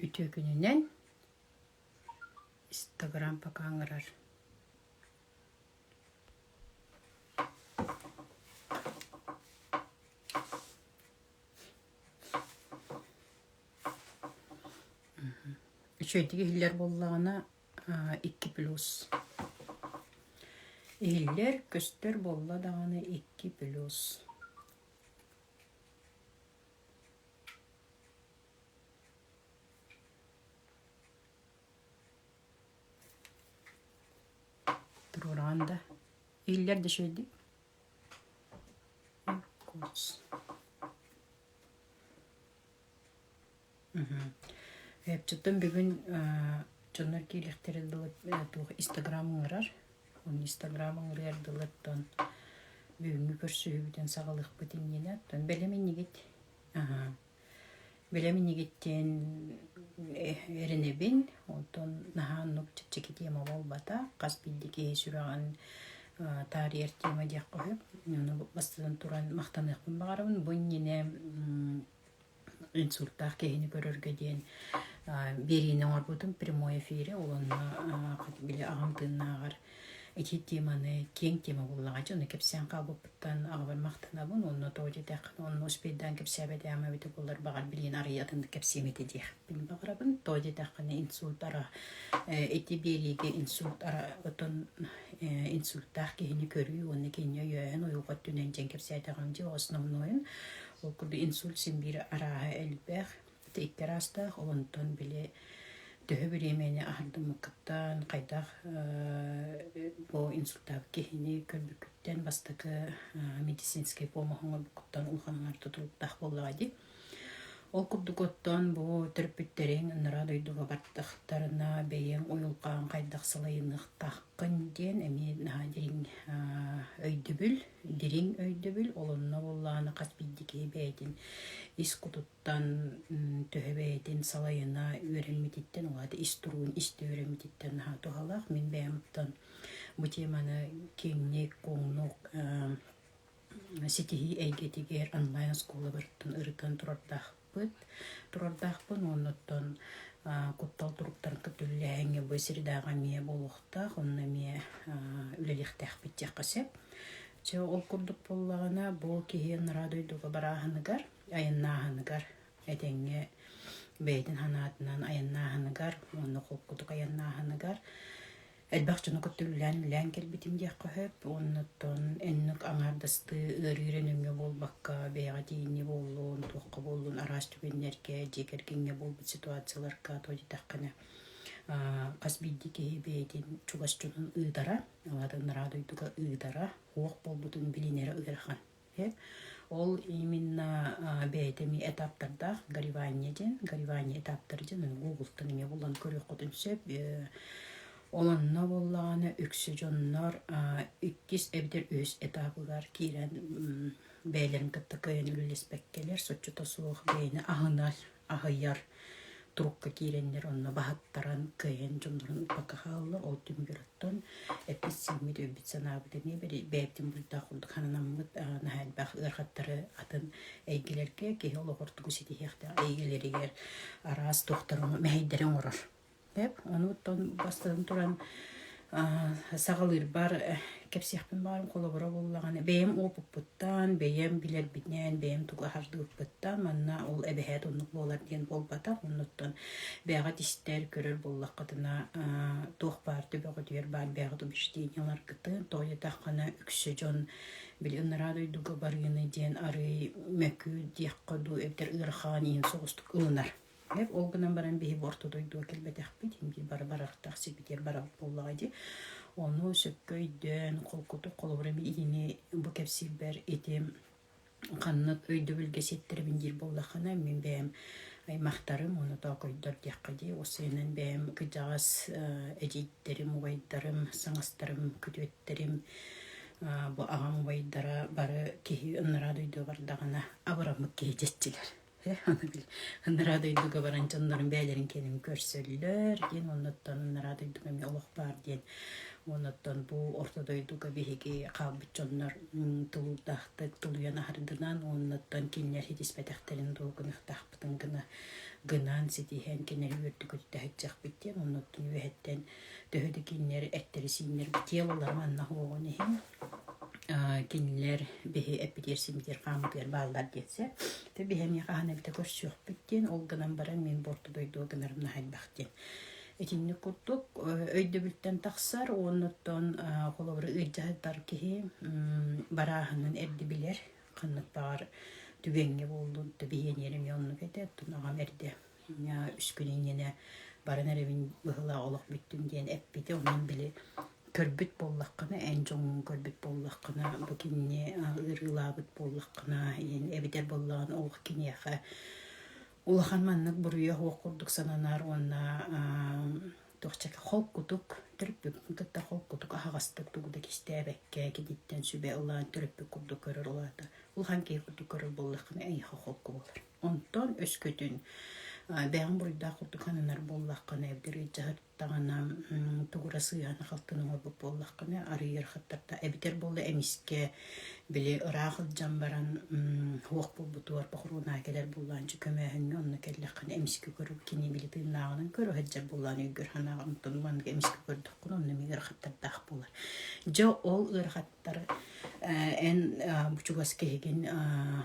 Үтүө күнүнэн Инстаграм пока ыҥырар. Үчүгэйдик иһиллэр буоллаҕына 2 плюс. Иһиллэр, көстөр буолла даҕаны 2 плюс. Туруораҕын да иһиллэр да үчүгэйдик. Эпчиттэн бүгүн дьоннор киириэхтэрэ дылы туох Инстаграм ыҥырар. Онно Инстаграм ыҥырыар дылыттан бүгүҥҥү көрсүһүүбүтүн саҕалыахпыт иннинэ оттон бэлэм иннигит Аһаа. Бэлэм иннигиттэн эрэнэбин, онтон наһаа оннук чэпчэки тема буолбатах. Хас биирдии киһи сүрэҕин таарыйар тема диэххэ сөп. Ону бастатан туран махтаныахпын баҕарабын. Бу иннинэ инсультаах киһини көрөргө диэн биэриини оҥорбутум прямой эфире. Ол онно били аҕам тыыннааҕар Ити теманы киэҥ тема буоллаҕа дьону кэпсээн хаалбыппыттан аҕабар махтанабын уонна тоҕо диэтэххинэ онно успейдаан кэпсээбэтэҕим эбитэ буоллар баҕар билигин арыйа атыннык кэпсиэм этэ диэхпин баҕарабын. Тоҕо диэтэххинэ инсульт ара ити биэриигэ инсульт ара отон инсульттаах киһини көрүү уонна кинини өйөөһүн уйулҕа өттүнэн дьэн кэпсээтэҕим дии основнойун. Ол курдук инсульт син биир арааһа элбэх. Ити икки араастаах, ол онтон били төһө бириэмэни аһардыммыккыттан, хайдах бу инсультаабыт киһини көрбүккүттэн бастакы медицинскэй помощь оҥорбуккуттан улахан аҥаар тутулуктаах буоллаҕа дии. Ол курдук оттон бу төрөппүттэриҥ анараа дойдуга бардахтарына бэйэҥ уйулҕаҕын хайдах салайыныахтааххын диэн эмиэ наһаа дириҥ өйдөбүл, дириҥ өйдөбүл. Ол онно буоллаҕына хас биирдии киһи бэйэтин ис кутут төһө бэйэтин салайына үөрэммититтэн, ол аата ис туругун истэ үөрэммититтэн наһаа туһалаах. Мин бэйэм оттон бу теманы киэҥник, куоҥнук ситиһии эйгэтигэр онлайн оскуолабарыттан ырытан турардаахпыт, турардаахпын уонна оттон куттал туруктарын кытта үлэлээһиҥҥэ бу средаҕа эмиэ буолуохтаах, онно эмиэ үлэлиэхтээхпит диэххэ сөп. Чэ, ол курдук буоллаҕына, бу киһи анараа дойдуга барааһыныгар айаннааһыныгар этэҥҥэ бэйэтин санаатынан айаннааһыныгар уонна холкутук айаннааһыныгар элбэх дьону кытта үлэлээн-үлэлээн кэлбитим диэххэ сөп. Уонна оттон эннук аҥаардастыы ыарыы эрэ нөҥүө буолбакка, бэйэҕэ тиийинии буоллун, туохха буоллун араас түгэннэргэ, дьиэ кэргэҥҥэ буолбут ситуацияларга тоҕо диэтэххинэ, хас биирдии киһи бэйэтин чугас дьонун ыытара, ол аата ынараа дойдуга ыытара, суох буолбутун билинэрэ ыарахан. Ол именно бэйэтэ эмиэ этаптардаах горевание диэн, горевание этаптара диэн Google-тан эмиэ булан көрүөххүтүн сөп. Ол онно буоллаҕына үксү дьоннор иккис эбэтэр үһүс этабыгар киирэн бэйэлэрин кытта кыайан үлэлэспэккэлэр, соччото суох бэйэни аһынар аһыйар турукка киирэннэр онно баһыттаран кыайан дьоннорун ыппакка хааллар. Ол түмүгэр оттон эппит-сииммит, өйбүт-санаабыт эмиэ бэйэбитин буруйдаах курдук сананаммыт наһаа элбэх ыарахаттары атын эйгэлэргэ киһи олоҕор тугу ситиһиэхтээх эйгэлэригэр араас туохтары мэһэйдэри оҥорор. Эп, ону оттон бастатан туран саҕалыырбар кэпсиэхпин баҕарым холобура буоллаҕына бэйэм уопуппуттан, бэйэм билэрбинэн, бэйэм тугу аһардыбыппыттан манна ол эбэһээт оннук буолар диэн буолбатах. Оннуттан бэйэҕит истэр, көрөр буоллаххытына туох баар төбөҕүтүгэр баар бэйэҕит убеждение ыларгытын, тоҕо диэтэххинэ үксэ дьон били ынараа дойдуга барыыны диэн арыый мөкү диэххэ дуу эбэтэр ыарахан иһин соҕустук ылынар. Эп ол гынан баран биһи бу орто дойдуга кэлбэтэхпит, биир бары барардаах сирбитигэр барабыт буоллаҕа дии. Ону сөпкө өйдөөн, холкутук холобура итини бу кэпсиирбэр ити ханнык өйдөбүлгэ сиэттэрэбин диир буоллаххына, мин бэйэм аймахтарым уонна тоокойдор диэххэ дии, уопсайынан бэйэм кырдьаҕас эдьиийдэрим, убайдарым, саҥастарым, күтүөттэрим, бу аҕам убайдара бары киһи ынараа дойдуга бардаҕына абыраммыт киһи дьэччилэр. Ынараа дойдуга баран дьоннорун бэйэлэрин кэлин көрсөллөр диэн, оннуттан ынараа дойдуга эмиэ олох баар диэн. Оннуттан бу орто дойдуга биһиги хаалбыт дьоннор тулуурдаахтык тулуйан аһардынан, оннуттан кинилэр ситиспэтэхтэрин дуу гыныахтаахпытын гына гынан ситиһэн кинилэри үөрдүк сылдьыахпыт диэн, оннуттан үөһэттэн төһө да кинилэр эттэри-сииннэр телолара манна суоҕун иһин кинилэр биһи эппитиэр-симмитиэр хааммытыгар бааллар диэтсэ. Тэ биһи эмиэ хаһан эбитэ көрсүөхпүт диэн, ол гынан баран мин бу орто дойдуга гынарым наһаа элбэх диэн. Итинник курдук өйдөбүлтэн тахсар, уоннуттан холобура ыалдьаһытар киһи барааһынын эрдэ билэр, ханнык баҕар түгэҥҥэ буоллун, биһиэнигэр эмиэ оннук этэ, оттон аҕам эрдэ үс күн иннинэ баран эрэбин быһыылаах олох бүттүм диэн эппитэ, онон били көрбүт буоллаххына, эн дьоҥҥун көрбүт буоллаххына, бу кинини ыарыылаабыт буоллаххына, эбэтэр буоллаҕына олох киниэхэ улахан маннык буруйа суох курдук сананар уонна туохчака холкутук төрөппүккүн кытта холкутук аһаҕастык тугу да кистээбэккэ киниттэн сүбэ ылан төрөппүт курдук көрөр улаата улахан киһи курдук көрөр буоллаххына эйиэхэ холку буолар. Онтон өскөтүн бэйэҥ буруйдаах курдук сананар буоллаххына эбэтэр ыалдьаһыт даҕаны тугура сыыһаны-халтыны оҥорбут буоллаххына, арыйар хаттарда эбэтэр буолла эмискэ били ыраах сылдьан баран суох буолбутугар похоруонаа кэлэр буоллаан дьэ көмөөһүҥҥэ онно кэллэххинэ эмискэ көрү кини били тыыннааҕынан көрө сылдьар буоллаан өйгөр санааҕар онтон маннык эмискэ көрдөххүнэ онно эмиэ ыарахаттардаах буолар. Дьэ ол ыарахаттар эн бу чугас киһигин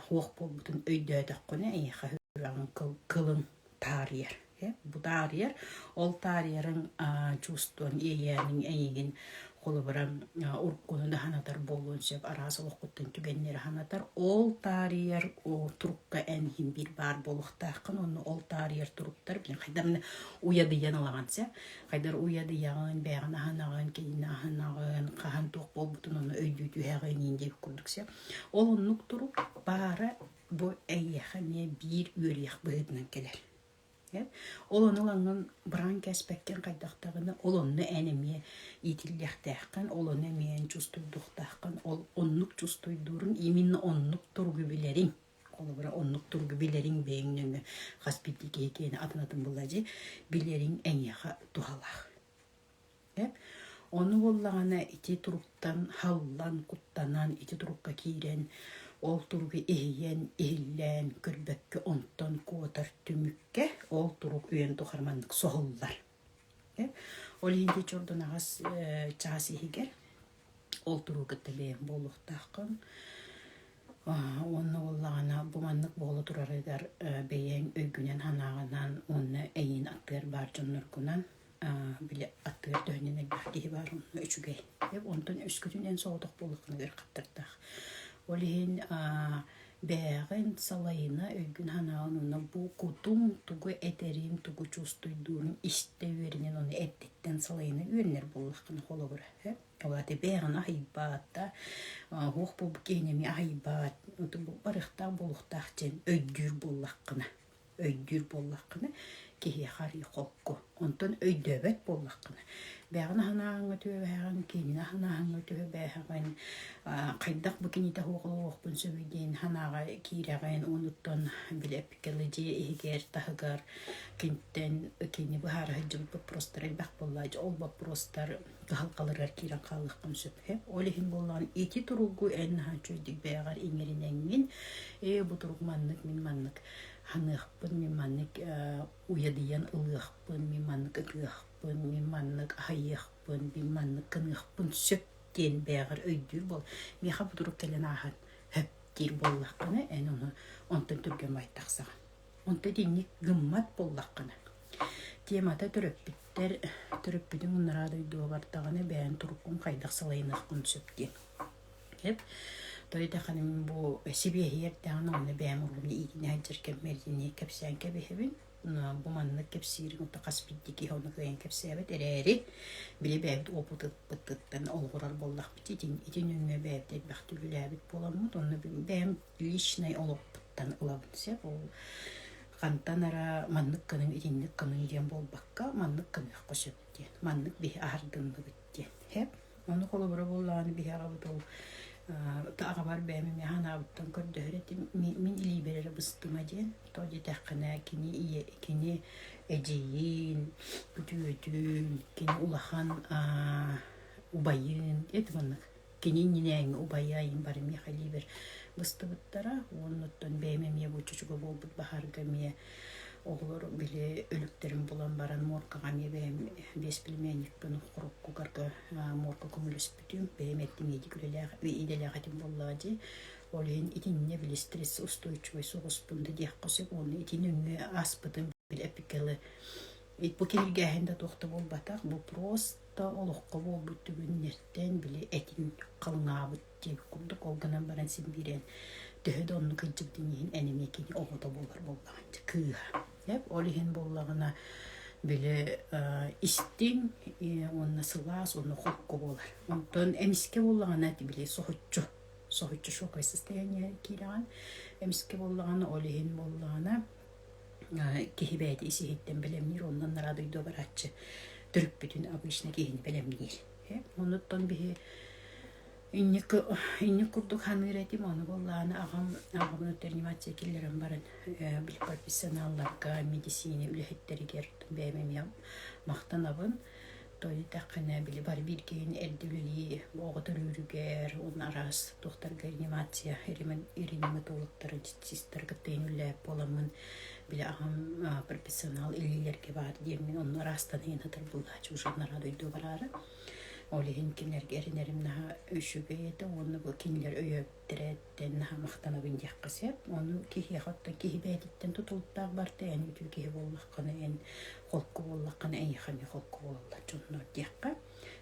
суох буолбутун өйдөөтөххүнэ эйиэхэ сүрэҕиҥ кылын таарыйар. Бу таарыйар, ол таарыйарыҥ чувствуон, иэйээниҥ эйигин холобура уруккуну да санатар буолуон сөп, араас олоххуттан түгэннэри санатар. Ол таарыйар турукка эн иһин биир баар буолуохтааххын, онно ол таарыйар туруктар билин хайдах эмэ уйадыйан ылаҕын сөп. Хайдах уйадыйаҕын, бэйэҕин аһынаҕын, кинини аһынаҕын, хаһан туох буолбутун ону өйдүү түһэҕин иин диэбит курдук сөп. Ол оннук турук баара бу эйиэхэ эмиэ биир үөрүйэх быһыытынан кэлэр. Ол ону ылаҥҥын быраан кээспэккин хайдахтаҕына, ол онно эн эмиэ иитиллиэхтээххин, ол ону эмиэ эн чувствуйдуохтааххын, ол оннук чувствуйдуурун именно оннук туругу билэриҥ. Холобура, оннук туругу билэриҥ бэйэҥ нөҥүө хас биирдии киһи киэнэ атын-атын буолла дии, билэриҥ эйиэхэ туһалаах. Ону буоллаҕына ити туруктан халлан, куттанан, ити турукка киирэн, ол туругу иһийэн, иһиллээн көрбөккө онтон куотар түмүккэ ол турук үйэн тухары маннык соһуллар. Ол иһин ити чордон аҕас чаас иһигэр ол туругу кытта бэйэҥ буолуохтааххын. Уонна буоллаҕына бу маннык буола турарыгар бэйэҥ өйгүнэн-санааҕынан уонна эйигин аттыгар баар дьонноргунан били аттыгар төһөнөн элбэх киһи баар онно үчүгэй. Онтон өскөтүн эн соҕотох буоллаххына ыарахаттардаах. Ол иһин бэйэҕин салайына, өйгүн-санааҕын уонна бу кутуҥ тугу этэрин, тугу чувствуйдуурун истэ үөрэнэн ону эрдэттэн салайына үөрэнэр буоллаххына холобура ол аата бэйэҕин аһыйбат да уох буолбут киһини эмиэ аһыйбат барыахтаах буолуохтаах диэн өйдүүр буоллаххына өйдүүр буоллаххына, киһиэхэ арыый холку. Онтон өйдөөбөт буоллаххына, бэйэҕин аһынааһыҥҥа түбэһэҕин, кинини аһынааһыҥҥа түбэһэҕин, хайдах бу кинитэ суох олоруохпун сөбүй диэн санааҕа киирэҕин, онуттан били эппиккэ дылы дьиэ иһигэр, таһыгар киниттэн кини быһаара сылдьыбыт боппуруостар элбэх буолла. Дьэ, ол боппуруостар кыһалҕаларыгар киирэн хаалыаххын сөп. Ол иһин буоллаҕына ити туругу эн наһаа үчүгэйдик бэйэҕэр иҥэринэҥҥин, ээ бу турук маннык, мин маннык ханыахпын, мин маннык уйадыйан ылыахпын, мин маннык ытыахпын, мин маннык аһыйыахпын, мин маннык гыныахпын сөп диэн бэйэҕэр өйдүүр буол. Миэхэ бу турук кэлэн ааһан хөп диир буоллаххына, эн ону онтон түргэн бай тахсаҕын. Онто итинник гыммат буоллаххына, темата төрөппүттэр төрөппүтүҥ ынараа дойдуга бардаҕына бэйэҥ туруккун хайдах салайыныаххын сөп диэн. Сөп. Тоҕо мин бу сибиэһийэ эрдэҕинэ онно бэйэм уруумну иитинэ сылдьар кэммэр итини кэпсээн кэбиһэбин. Бу маннык кэпсиирин ото хас биирдии киһи ону кыайан кэпсээбэт эрээри, били бэйэбит опытыппытыттан олоҕурар буоллахпыт итин ити нөҥүө бэйэбит элбэхтик үлэлээбит буоламмыт онно бэйэм личнай олохпуттан ылабын сөп ол хантан эрэ маннык гыныҥ итинник гыныҥ диэн буолбакка маннык гыныахха сөп диэн маннык биһи аһардынныбыт диэн сөп ону холобура буоллаҕына биһи аҕабыт ол Аҕабар бэйэм эмиэ санаабыттан көрдөһөр этим мин илиибэр эрэ быстыма диэн. Тоҕо диэтэххинэ кини ийэ кини эдьиийин, күтүөтүн, кини улахан убайын эт маннык кини иннинээҥи убайа айым бары миэхэ илиибэр быстыбыттара уонна оттон бэйэм эмиэ бу чочуга буолбут баһаарга эмиэ оҕолор били өлүктэрин булан баран муоркаҕа эмиэ бэйэм биэс племянникпын хоруккугарга муорка көмөлөспүтүм бэйэм эрдэ медик үлэлээх идэлээх этим буоллаҕа дии ол иһин итиннэ били стресс устойчивай соҕуспун да диэххэ сөп уонна ити нөҥүө ааспытым били эпикэлы бу киһиргээһин да туох да буолбатах бу просто да олоххо буолбут түгэннэртэн били этиҥ халыҥаабыт диэбит курдук ол гынан баран син биирэн төһө да оннук кырдьыбытын иһин эн эмиэ кини оҕото буолар буоллаҕын кыыһа ол иһин буоллаҕына били истиҥ уонна сылаас уонна холку буолар онтон эмискэ буоллаҕына били соһуччу соһуччу шоковое состояние киирэҕин эмискэ буоллаҕына ол иһин буоллаҕына киһи бэйэтэ ис-иһиттэн бэлэмниир, онно анараа дойдуга барааччы төрүппүтүн обычно киһини бэлэмниир. Онуттан биһи инник инник курдук саныыр этим, ону буоллаҕына аҕам аҕабын реанимация киллэрэн баран били профессионалларга, медицина үлэһиттэригэр бэйэм эмиэ махтанабын. Тоойдоххуна били бары бииргэйин эрдэ үлэлии оҕо төрүүрүгэр уонна араас туохтарга реанимация реаниматологтары сестра кытта үлэлээбит буоламмын били аҕам профессионал илиилэргэ баар диэммин онно араастан иһин сытар буолааччы уже анараа дойду бараары ол иһин кинилэргэ эрэнэрим наһаа үчүгэй этэ уонна бу кинилэр өйөөбүттэрэ наһаа махтанабын диэххэ сөп. Ону киһиэхэ оттон киһи бэйэтиттэн тутулуктаах барта эн үтүө киһи буоллаххына, эн холку буоллаххына, эйиэхэ эмиэ холку буолаллар дьоннор диэххэ.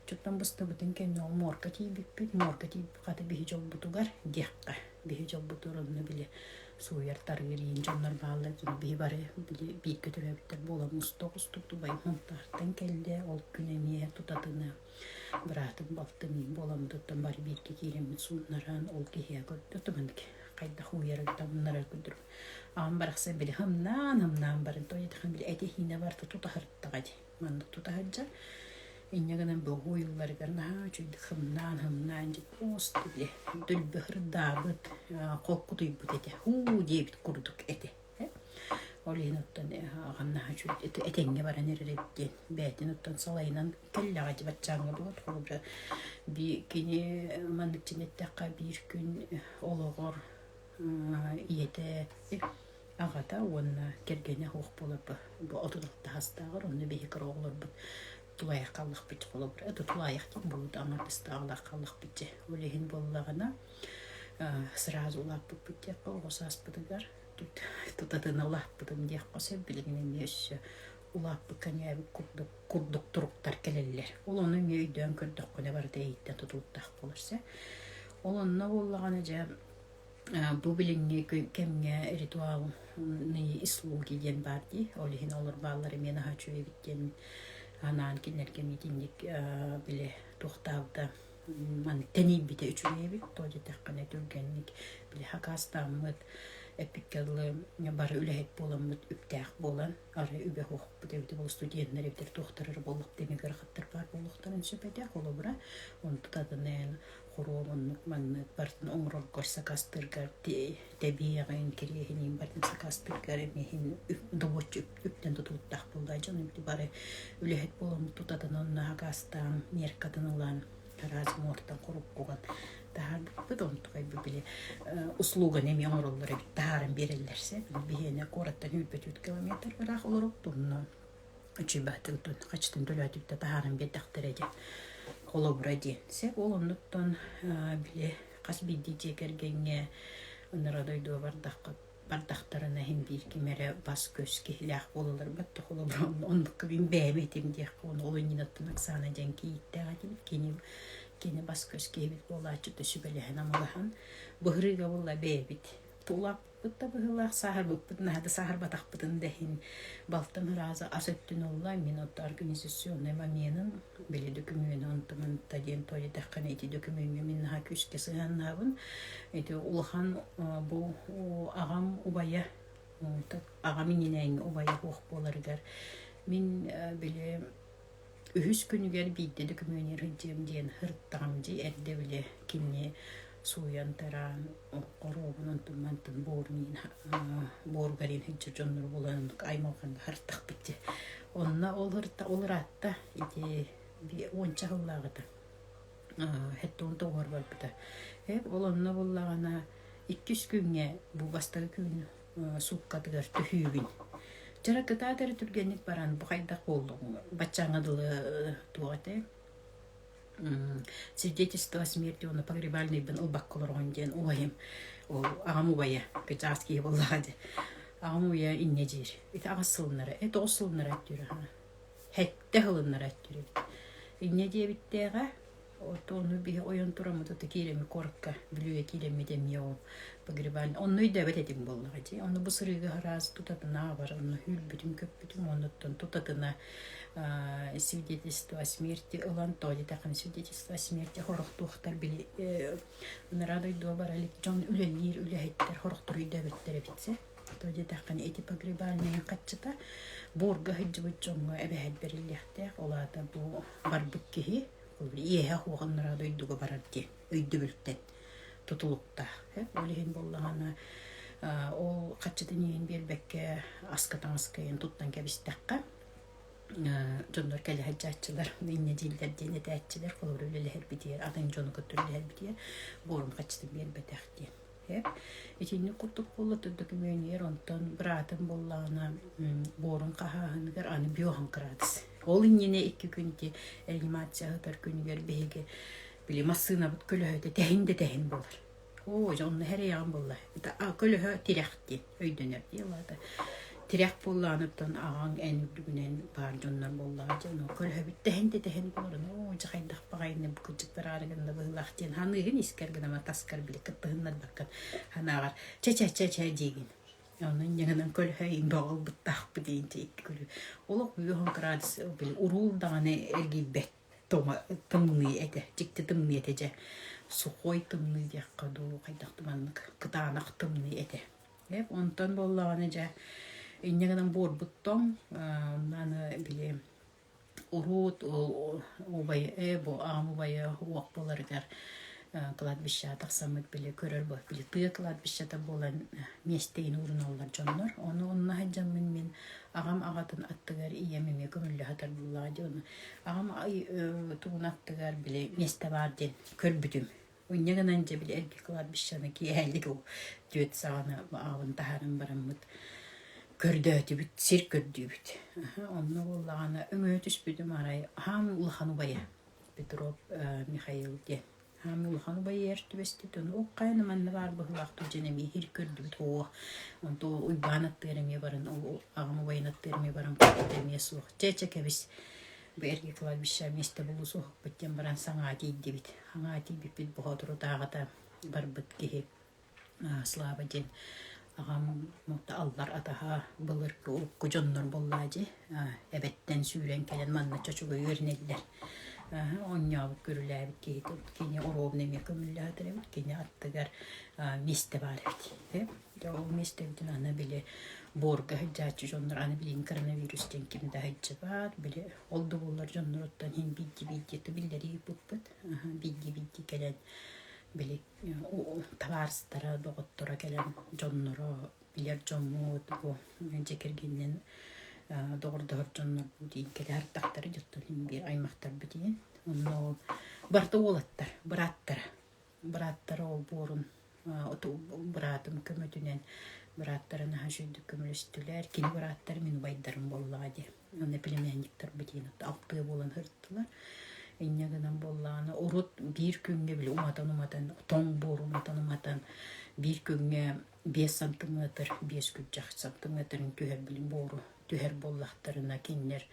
Чуттан быстыбытын кэннэ ол муорка тиийбиппит, муорка тиийбит хата биһи дьолбутугар диэххэ. Биһи дьолбутугар онно били сууйар тарыыр иин дьоннор бааллар биһи бары били бииргэ төрөөбүттэр буолан муста оҕустук Дубай Монтаартан кэллэ ол күн эмиэ тутатына Быраатым, балтым мин буоламмытыттан бары бииргэ киирэммит сууннаран, ол киһиэхэ көрдө хайдах уйарыттан умнарар курдук. Аҕам барахсан били һымнаан-һымнаан баран, тоҕо диэтэххэ били этэ-иһиинэ барыта тутаһыртаҕа дии. Маннык тутаһырдьа. Инньэ гынан бу уйулларыгар наһаа үчүгэйдик һымнаан-һымнаан дьэ просто били дөлбө ырдаабыт, холкутуйбут этэ. Һуу диэбит курдук этэ. Ол иһин оттон аҕам наһаа үчүгэй этэҥҥэ баран эрэр эбит диэн бэйэтин оттон салайынан кэллэҕэ дии баччааҥҥа буолуот холобура кини маннык дьин эттэххэ биир күн олоҕор ийэтэ аҕата уонна кэргэнэ суох буолар бу 36 саастааҕар онно биһи кыра оҕолорбут тулаайах хааллахпыт холобура это тулаайах диэн буолуут аҥардастааҕылаах хааллахпыт дьэ ол иһин буоллаҕына сразу улааппыппыт диэххэ оҕо сааспытыгар тутатына улааппытым диэххэ сөп билигин эмиэ өссө улааппыкка ньээбит курдук курдук туруктар кэлэллэр. Ол ону эмиэ өйдөөн көрдөххүнэ барыта эйиттэн тутулуктаах буолар сэ. Ол онно буоллаҕына дьэ бу билиҥҥи кэмҥэ ритуальные услуги диэн баар дии. Ол иһин олор бааллар эмиэ наһаа үчүгэй эбит диэн анаан кинилэргэ эмиэ итинник били туохтаабыта Маны тэнийбитэ үчүгэй эбит, тоҕо диэтэххинэ түргэнник били хакаастааммыт, эппиккэ дылы бары үлэһит буоламмыт, үптээх буолан, арай үбэ суохпут эбитэ буолуо, студеннар эбэтэр туохтар эрэ буоллах эмиэ ыарахаттар баар буолуохтарын сөп этэ. Холобура, онтут атын хоруом оннук маннык барытын оҥороргор сакаастыыргар тэбиэҕин, кириэһиниин барытын сакаастыыргар эмиэ добуоччу үптэн тутулуктаах буолла. Дьон бары үлэһит буолан тутатын онно хакаастаан, неркатын ылан, араас муортан хоруккуган таһаарбыппыт. Онтукай бу били услуганы эмиэ оҥороллор эбит, таһааран биэрэллэр сөп. Биһиэнэ куораттан 104 километр ыраах олоробут, онно үчүгэйбээтин хачытын төлөөтүбүтэ таһааран биэрдэхтэрэ диэн холобура диэн сөп ол оннуттан били хас биирдии дьиэ кэргэҥҥэ ыныраа дойдуга бардахха бардахтарына иһин биир ким эрэ бас-көс киһилээх буолаллар батта холобура оннукка мин бэйэм этим диэххэ уонна ол иннинаттан Оксана диэн кийииттээх этибит кини кини бас-көс киһибит буолааччыта сүбэлэһэн амалаһан быһырыыга буолла бэйэбит тулап Бытта быһыылаах сааһырбыппыт наһаа да сааһырбатахпытын да иһин балтым ырааза ас өттүн ылла мин отто организационнай моменын били дөкүмүөнү онто-манта диэн туойдааххына ити дөкүмүөҥҥэ мин наһаа күүскэ сыһыаннаабын ити улахан бу аҕам убайа аҕам иннинээҥҥи убайа суох буоларыгар мин били Үһүс күнүгэр биирдэ дөкүмүөнү сылдьыам диэн сырыттаҕым дии эрдэ били кини. сууйан-тараан хоруобун онтун-мантын буорун буоругар иин сылдьар дьоннору булан оннук аймалҕаҥҥа сырыттахпыт дии. Онно ол ол ыраатта ити уонча сыллааҕыта 79-р барбыта. Ол онно буоллаҕына иккис күҥҥэ бу бастакы күн сууккатыгар түһүүбүн. Дьара кытаат эрэ түргэнник баран бу хайдах буоллуҥ баччааҥҥа дылы туох этэй свидетельство о смерти уонна погребальныйбын ылбакка олороҕун диэн убайым ол аҕам убайа кычаас киһи буоллаҕа дии аҕам убайа инньэ диир ити аҕыс сылыннара тоҕус сылыннара өттүүр аһа сэттэ сылыннара өттүүр эбит инньэ диэбиттээҕэ Ону биһи ойон тураммыт ото киирэммит куоракка Бүлүүгэ киирэммит эмиэ ол погребальный онно өйдөөбөт этим буоллаҕа дии. Ону бу сырыыга араас тутатына бар онно үүрбүтүм-көппүтүм оннуттан тутатына свидетельство о смерти ылан тоҕо диэтэххинэ свидетельство о смерти хорохтуохтар били ынараа дойдуга бара илик дьон үлэлиир үлэһиттэр хорохтор өйдөөбөттөр эбит сэ. Тоҕо диэтэххинэ ити погребальнайын хаччыта буорга сылдьыбыт дьоҥҥо эбэһээт бэриллиэхтээх. Ол аата бу барбыт киһи иэһэ суоҕуннара дойдуга барар диэн өйдөбүлтэн тутулуктаах. Ол иһин буоллаҕына ол хаччытын иһин биэрбэккэ аска таҥаска иһин туттан кэбистэххэ дьоннор кэлэ сылдьааччылар инньэ дииллэр диэн этээччилэр холобур үлэлэһэрбитигэр атын дьону кытта үлэлэһэрбитигэр буорум хаччытын биэрбэтэх диэн Итинник курдук буолла дөкүмүөнүгэр онтон быраатым буоллаҕына буорун хаһааһыныгар аны биоһан кыраадыс. Ол иннинэ икки күн ити реанимация ыытар күнүгэр биһиги били массыынабыт көлөһөтө тэһин да тэһин буолар. Оо, дьэ онно эрэйэҕин буолла. Көлөһө тирэх диэн өйдөнөр дии улаата. Тирэх буоллаҕыттан аҕаҥ эн үрдүгүнэн баар дьоннор буоллаҕа дьэ ону көлөһөбүт тэһин да тэһин буоларын оо дьэ хайдах баҕайыны бу кырдьык бараары гынна быһыылаах диэн ханыыгын искэр гынама таскар били кыттыһыннарбаккын ханаҕар чэ чэ чэ чэ диигин ону инньэ гынан көлөһө иҥбэ олбуттаахпыт диэн икки күлүү олох үөһүн кыраадыс били уруул даҕаны эргийбэт тымныы этэ дьикти тымныы этэ дьэ сухой тымныы диэххэ дуу хайдах да маннык кытаанах тымныы этэ онтон буоллаҕына дьэ инньэ гынан буорбут тоҥ аны били Урут убай бу аҕам убайа уох буоларыгар кладбищеҕа тахсаммыт били көрөр били тыа кладбищета буолан миэстэгин ууруналлар дьоннор. Ону онно сылдьаммын мин аҕам аҕатын аттыгар ийэм эмиэ көмүллэ сытар буоллаҕа дии ону аҕам тугун аттыгар били миэстэ баар диэн көрбүтүм. Инньэ гынан дьэ били эргэ кладбищены киэһэлик түөрт саҕана аҕабын таһааран бараммыт көрдөөтүбүт, сир көрдүүбүт. Онно буоллаҕына өҥөйө түспүтүм арай хаамыы улахан убайа Петров Михаил диэн. Хаамыы улахан убайыгар түбэспит, ону ок хайаны манна баар быһыылаах дуу диэн эмиэ сир көрдүбүт оо онто Уйбаан аттыгар эмиэ баран аҕам убайын аттыгар эмиэ баран көрбүт эмиэ суох. Чэ чэ кэбис бу эргэ кладбище миэстэ булуу суохпут диэн баран саҥаа тиийдибит. Хаҥаа тиийбиппит боотурутааҕыта барбыт киһи Слава диэн аҕам аллар атаһа былыргы урукку дьоннор буоллаа дии эбэттэн сүүрэн кэлэн манна чочуга үөрэнэллэр оонньообут көрүлээбит киһи кини оруобуна эмиэ көмүллэ сытар эбит кини аттыгар миэстэ баар эбит дьэ ол миэстэбитин аны били буорга сылдьааччы дьоннор аны билигин коронавирус диэн ким да сылдьыбат били ол да буоллар дьонноруттан иһин биирдии-биирдии биллэрии ыыппыппыт биирдии-биирдии кэлэн били табаарыстара, доҕотторо кэлэн дьонноро билэр дьоммут бу дьиэ кэргэнинэн доҕордоһор дьоннорбут диэн кэлэ сырыттахтара дьоттон иһин биир аймахтарбыт иһин онно ол барыта уолаттар бырааттара бырааттара ол буорун быраатым көмөтүнэн бырааттара наһаа үчүгэйдик көмөлөстүлэр кини бырааттара мин убайдарым буоллаҕа дии Онно племянниктарбыт диэн алтыа буолан сырыттылар. Инньэ гынан буоллаҕына урут биир күҥҥэ били уматан-уматан тоҥ буор уматан-уматан биир күҥҥэ 5 сантиметр, 5 күрдьэх сантиметрын түһэр били буору түһэр буоллахтарына кинилэр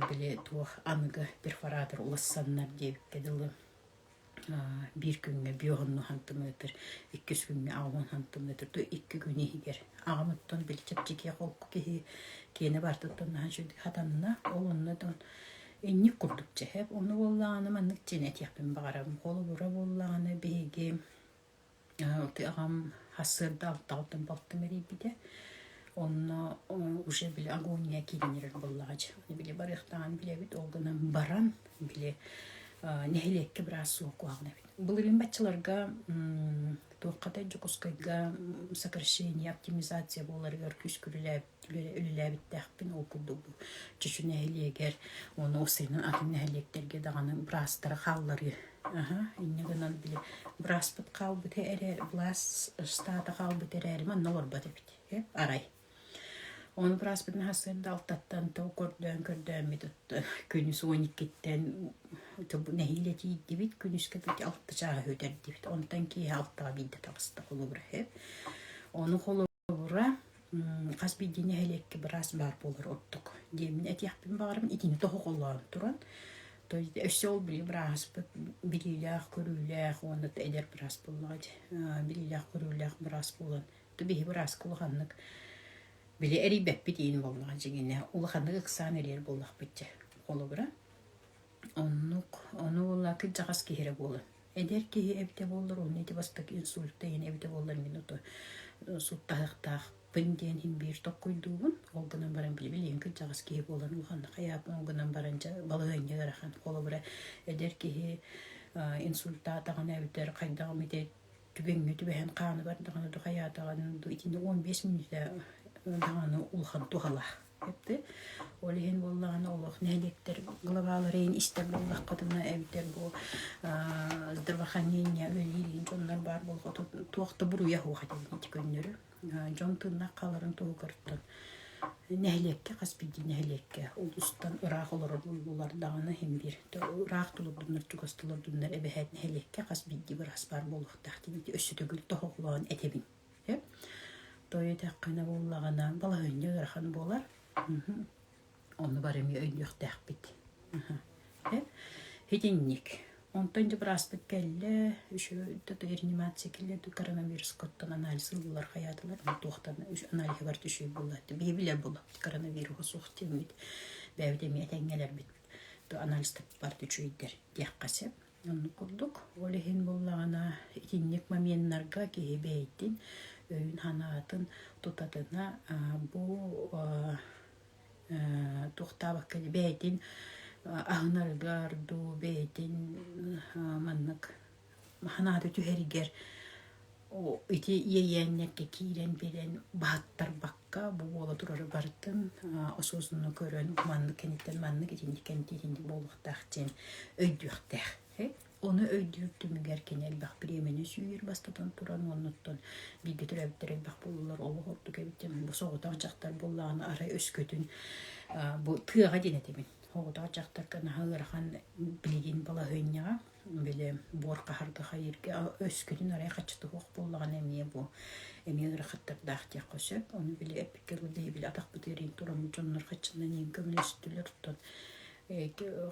били туох аныгы перфоратор улассаннар диэбиккэ дылы биир күҥҥэ биоһонну хантымыатыр, иккис күҥҥэ аҕыһын хантымыатыр, то икки күн иһигэр. Аҕам оттон били чэпчэки холку киһи киэнэ баартыттан наһаа үчүгэй хатанна. Ол онно дон инник курдук чэһэп. Ону буоллаҕына маннык дьиэн этиэхпин баҕарабын. Холобура буоллаҕына биһиги аҕам сарсыарда алтаҕыттан балтым эрийбитэ. Онно уже били агония киирэн эрэр буоллаҕа дьэ. Били барыахтааҕын билэбит, ол гынан баран били нэһилиэккэ быраас суох куһаҕан эбит. Былырыын баччаларга туохха да Дьокуускайга сокращение, оптимизация буоларыгар күүскэ үлэлээбиттээхпин. Ол курдук бу Чочу нэһилиэгэр уонна уопсайынан атын нэһилиэктэргэ даҕаны быраастары хаалларыы. Аһа, инньэ гынан били бырааспыт хаалбыта эрэ, былаас штата хаалбыта эрээри манна олорбот эбит. Арай. Ону бырааспытын сарсыарда алтаттан тыл көрдөөн көрдөөммүт күнүс 12-ттэн нэһиилэ тиийдибит, күнүскэ алта чааһы үтэрдибит. Онтон киэһэ алтаҕа биирдэ таҕыста холобура. Ону холобура хас биирдии нэһилиэккэ быраас баар буолар ордук диэммин этиэхпин баҕарабын. Итини тоһоҕолоон туран, то есть өссө ол били бырааспыт билиилээх-көрүүлээх уонна эдэр быраас буоллаҕа дии. Билиилээх-көрүүлээх быраас буолан биһи бырааска улаханнык били эрийбэппит иин буоллаҕа дьиҥинэ улаханнык ыксаан эрийэр буоллахпыт дьэ холобура оннук ону буолла кырдьаҕас киһи эрэ буолан эдэр киһи эбитэ буоллар уонна ити бастакы инсульта иһин эбитэ буоллар мин ото суттаһыахтаахпын диэн иһин биир токкуйдуубун ол гынан баран били билигин кырдьаҕас киһи буолан улаханнык хайааппын ол гынан баран дьэ балаһыанньа ыарахан холобура эдэр киһи инсультаатаҕына эбэтэр хайдах эмит түгэҥҥэ түбэһэн хааны бардаҕына ду хайаатаҕына ду итини 15 мүнүүтэ даҕаны улахан туһалаах эпти ол иһин буоллаҕына олох нэһилиэктэр главаларын истэр буоллаххытына эбэтэр бу здравоохранение үлэлиир дьоннор баар буолҕа туох да буруйа суох этэ ити көннөрү дьон тыыннаах хааларын туһугартан нэһилиэккэ хас биирдии нэһилиэккэ улуустан ыраах олорор буоллулар даҕаны иһин биир ыраах толордуннар чугас толордуннар эбэһээт нэһилиэккэ хас биирдии быраас баар буолуохтаах диэн ити өссө төгүл тоһоҕолоон этэбин тоҕо этэххинэ буоллаҕына балаһыанньа ыарахан буолар Ону бары эмиэ өйдүөхтээхпит. Итинник. Онтон дьэ бырааспыт кэллэ, үчүгэй реанимация кэллэ, коронавируска анализ ыллылар хайаатылар, туохтан аналиһы барыта үчүгэй буолла. Биһи билэр буоллахпыт коронавируһа суох диэммит, бэйэбит эмиэ этэҥҥэлэрбит анализтар барыта үчүгэйдэр диэххэ сөп. Оннук курдук. Ол иһин буоллаҕына итинник моменнарга киһи бэйэтин өйүн-санаатын тутатына бу туохтаабакка бэйэтин аһынарыгар дуу, бэйэтин маннык санаата түһэригэр ити иэйээннэргэ киирэн биэрэн баһыттарбакка бу буола турары барытын осознанно көрөн маннык кэнниттэн маннык итинник кэнниттэн итинник буолуохтаах диэн өйдүөхтээх. Ону өйдүүр түмүгэр кини элбэх бириэмэни сүүйэр бастатан туран уоннуттан бииргэ төрөөбүттэр элбэх буоллулар олох ордук эбит диэн бу соҕотох дьахтар буоллаҕына арай өскөтүн бу тыаҕа диэн этэбин соҕотох дьахтарга наһаа ыарахан билигин балаһыанньаҕа били буор хаһарга хайыырга өскөтүн арай хаччыта суох буоллаҕына эмиэ бу эмиэ ыарахаттардаах диэххэ сөп ону били эппиккэ дылы били атахпыт ыарыйан тураммыт дьоннор хаччынан иин көмөлөстүлэр оттон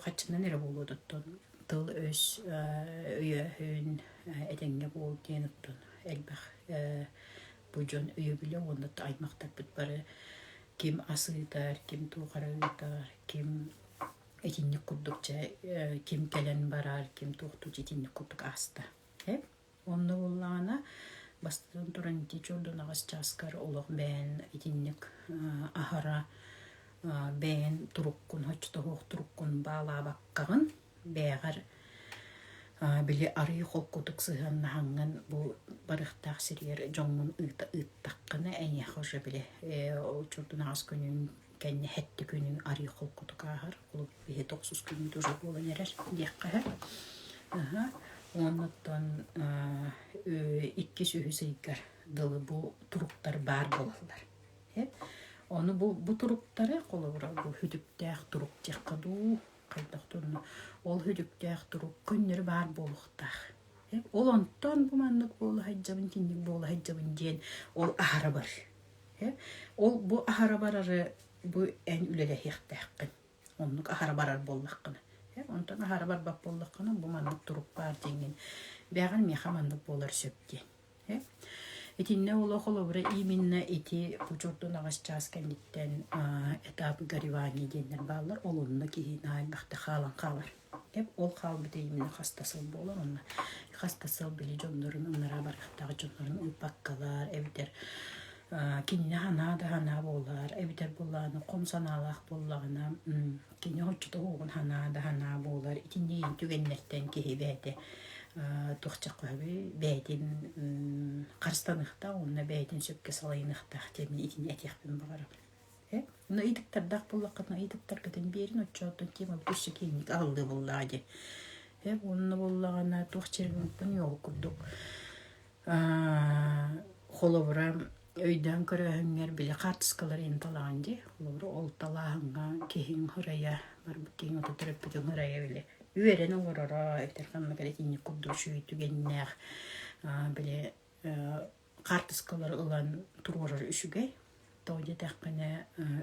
хаччынан эрэ буолуо оттон тыл-өс өйөөһүн этэҥҥэ буол диэн оттон элбэх бу дьон өйөбүлэ уонна аймахтарбыт бары ким ас ыытар, ким туох эрэ ыытар, ким итинник курдук чэ ким кэлэн барар, ким туохтуу итинник курдук ааста. Онно буоллаҕына, бастатан туран ити чордон аҕыс чааскар олох бэйэн итинник аһара бэйэн туруккун, оччотооҕу туруккун баалаабаккаҕын бэйэҕэр били арыый холкутук сыһыаннаһаҥҥын бу барыахтаах сиригэр дьоҥҥун ыыта ыыттаххына эйиэхэ уже били чордун аҕыс күнүн кэннэ сэттэ күнүҥ арыый холкутук ааһар. Ол биһи тохсус күммүт уже буолан эрэр диэххэ сөп. Уонна иккис үһүс ыйгар дылы бу туруктар баар буолаллар. Ону бу, бу туруктары холобура бу хүтүктээх турук диэххэ дуу, хайдах дуу ол хүтүктээх турук көннөрү баар буолуохтаах. Ол онтон бу маннык буола сылдьабын, итинник буола сылдьабын диэн ол аһара бар. Ол бу аһара барары бу эн үлэлэһиэхтээххин. Оннук аһара барар буоллаххына. Онтон аһара барбат буоллаххына, бу маннык турук баар диэҥҥин бэҕэр миэхэ маннык буолар сөп диэн. Итиннэ олох холобура именно ити учуортун аҕыс чаас кэнниттэн этап горевания диэннэр бааллар. Ол онно киһи наһаа элбэхтэ хаалан хаалар. Ол хаалбыта именно хас да сыл буолар. Онно хас да сыл били дьоннорун ыныраа барыахтаах дьоннорун ыыппаккалар эбэтэр кинини санаа да санаа буолар эбэтэр буоллаҕына хом санаалаах буоллаҕына кини оччото уоҕун санаа да санаа буолар итинник түгэннэртэн киһи бэйэтэ. Туох чаххаһабый бэйэтин харыстаныахтаах уонна бэйэтин сөпкө салайыныахтаах диэн мин итини этиэхпин баҕарабын. Ону ыйытыктардаах буоллаххытына ыйытыктаргытын биэрин оччоттон темабыт өссө киэҥник аһыллыа буоллаҕа дии. Уонна буоллаҕына туох чэргимпин ол курдук холобура өйдөөн көрөөһүҥҥэр били хаартыскалар иһин талаҕын дии. Холобура ол талааһыҥҥа киһиҥ ырайа барбыт киһиҥ ото төрөппүтүҥ ырайа били үөрэн олороро эбэтэр ханнык эрэ итинник курдук үчүгэй түгэннээх били хаартыскалары ылан туруорар үчүгэй. Тоҕо диэтэххинэ,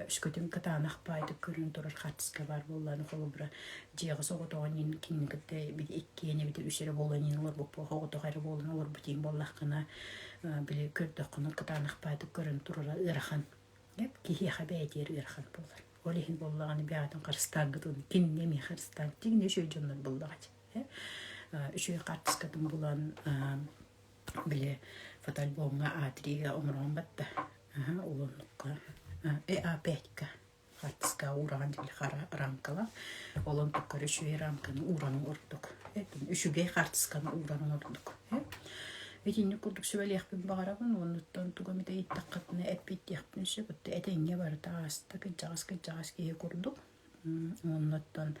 өскөтүн кытаанах баайдык көрөн турар хаартыска баар буоллаҕына, холобура, дьиэҕэ соҕотоҕун иһин кинини кытта иккиэн эбэтэр үс эрэ буолан иһин олорбут оҕотох эрэ буолан олорбут иһин буоллаххына, били көрдөххүнэ кытаанах баайдык көрөн турара ыарахан. Киһиэхэ бэйэтигэр ыарахан буолар. Ол иһин буоллаҕына бэйэҕитин харыстааҥҥытын, кинини эмиэ харыстааҥ. Дьиҥинэ үчүгэй дьоннор буоллаҕа дии. Үчүгэй хаартыскатын булан били фотоальбомҥа А3-га оҥорон батта улуннукка А5-ка хаартыска уураҕын били хара рамкала ол онтуккар үчүгэй рамканы ууран ордук үчүгэй хаартысканы ууран ордук итинник курдук сүбэлиэхпин баҕарабын уонуттан тугу эмит ыйыттаххытына эппиэттиэхпин сөп этэҥҥэ барыта ааста кырдьаҕас кырдьаҕас киһи курдук Оннуттан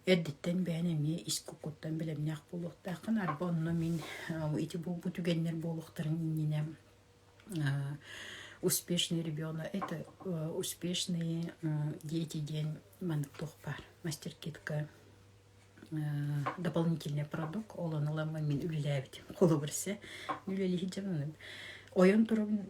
эрдэттэн бэйэн эмиэ ис куккуттан бэлэмнээх буолуохтааххын. Арба онно мин ити бу түгэннэр буолуохтарын иннинэ успешный ребенок это успешные дети диэн маннык туох баар мастер-китка дополнительный продукт ол ону ыламмын мин үлэлээбитим холобур сэ үлэлии сылдьабын ойон турабын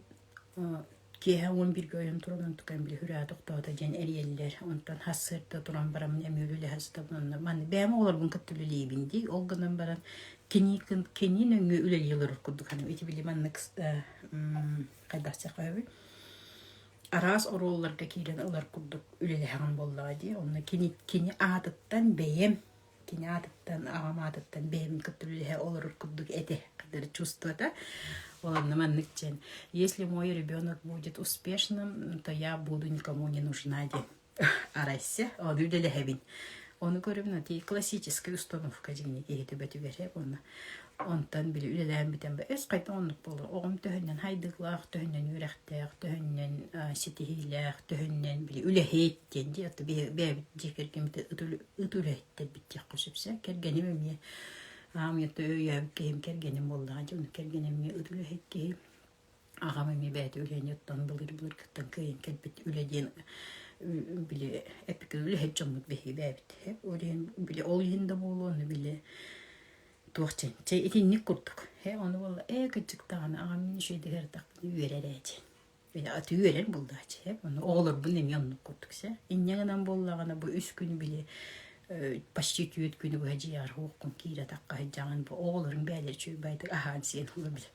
Киэһэ 11-гэ ойон туран онтукайым били хүрээ тохтоото диэн эрийэллэр. Онтон сарсыарда туран бараммын эмиэ үлэлэһэ сытабын онно манна бэйэм оҕолорбун кытта үлэлиибин дии. Ол гынан баран кини кини нөҥүө үлэлии олорор курдук саныыбын. Ити били маннык хайдах диэххэ араас оруолларга киирэн ылар курдук үлэлэһэҕин буоллаҕа дии. Онно кини кини аатыттан бэйэм кини аатыттан, аҕам аатыттан бэйэбин кытта үлэлэһэ олорор курдук этэ, кытары чувствота. Ол онно маннык диэн, если мой ребенок будет успешным, то я буду никому не нужна диэн арайся, ону үлэлэһэбин. Ону көрөбүн, ити классическая установка дьиҥни киһи төбөтүгэр уонна онтон били үлэлээн бүтэн өс хайдах оннук буолар оҕом төһөннөн хайдыылаах төһөннөн үөрэхтээх төһөннөн ситиһиилээх төһөннөн били үлэһит диэн дии бэйэбит дьиэ кэргэммит ыт үлэһиттэрбит диэххэ сөпсө. Кэргэним эмиэ аҕам ийэтэ өйөөбүт киһим кэргэним буоллаҕа дьон кэргэним эмиэ ыт үлэһит киһи. Аҕам эмиэ бэйэтэ үлэни оттон былыр-былыргыттан кыайан кэлбит үлэ диэн били эппикэ үлэһит дьоммут биһиги бэйэбит. Ол иһин били ол иһин да буолуо ону били туох чэ чэ итинник курдук. Э ону буолла ээ кырдьык даҕаны аҕам мин үчүгэйдик эрдэхпинэ үөрэр ээ диэн. Аты үөрэр буоллааччы ону оҕолорбун эмиэ оннук курдук сэ. Инньэ гынан буоллаҕына бу үс күн били почти түөрт күнү быһа дьиэҕэр уоххун киирэ тахха сылдьаҕын бу оҕолоруҥ бэйэлэрэ үчүгэй аһаан-сиэн ыла били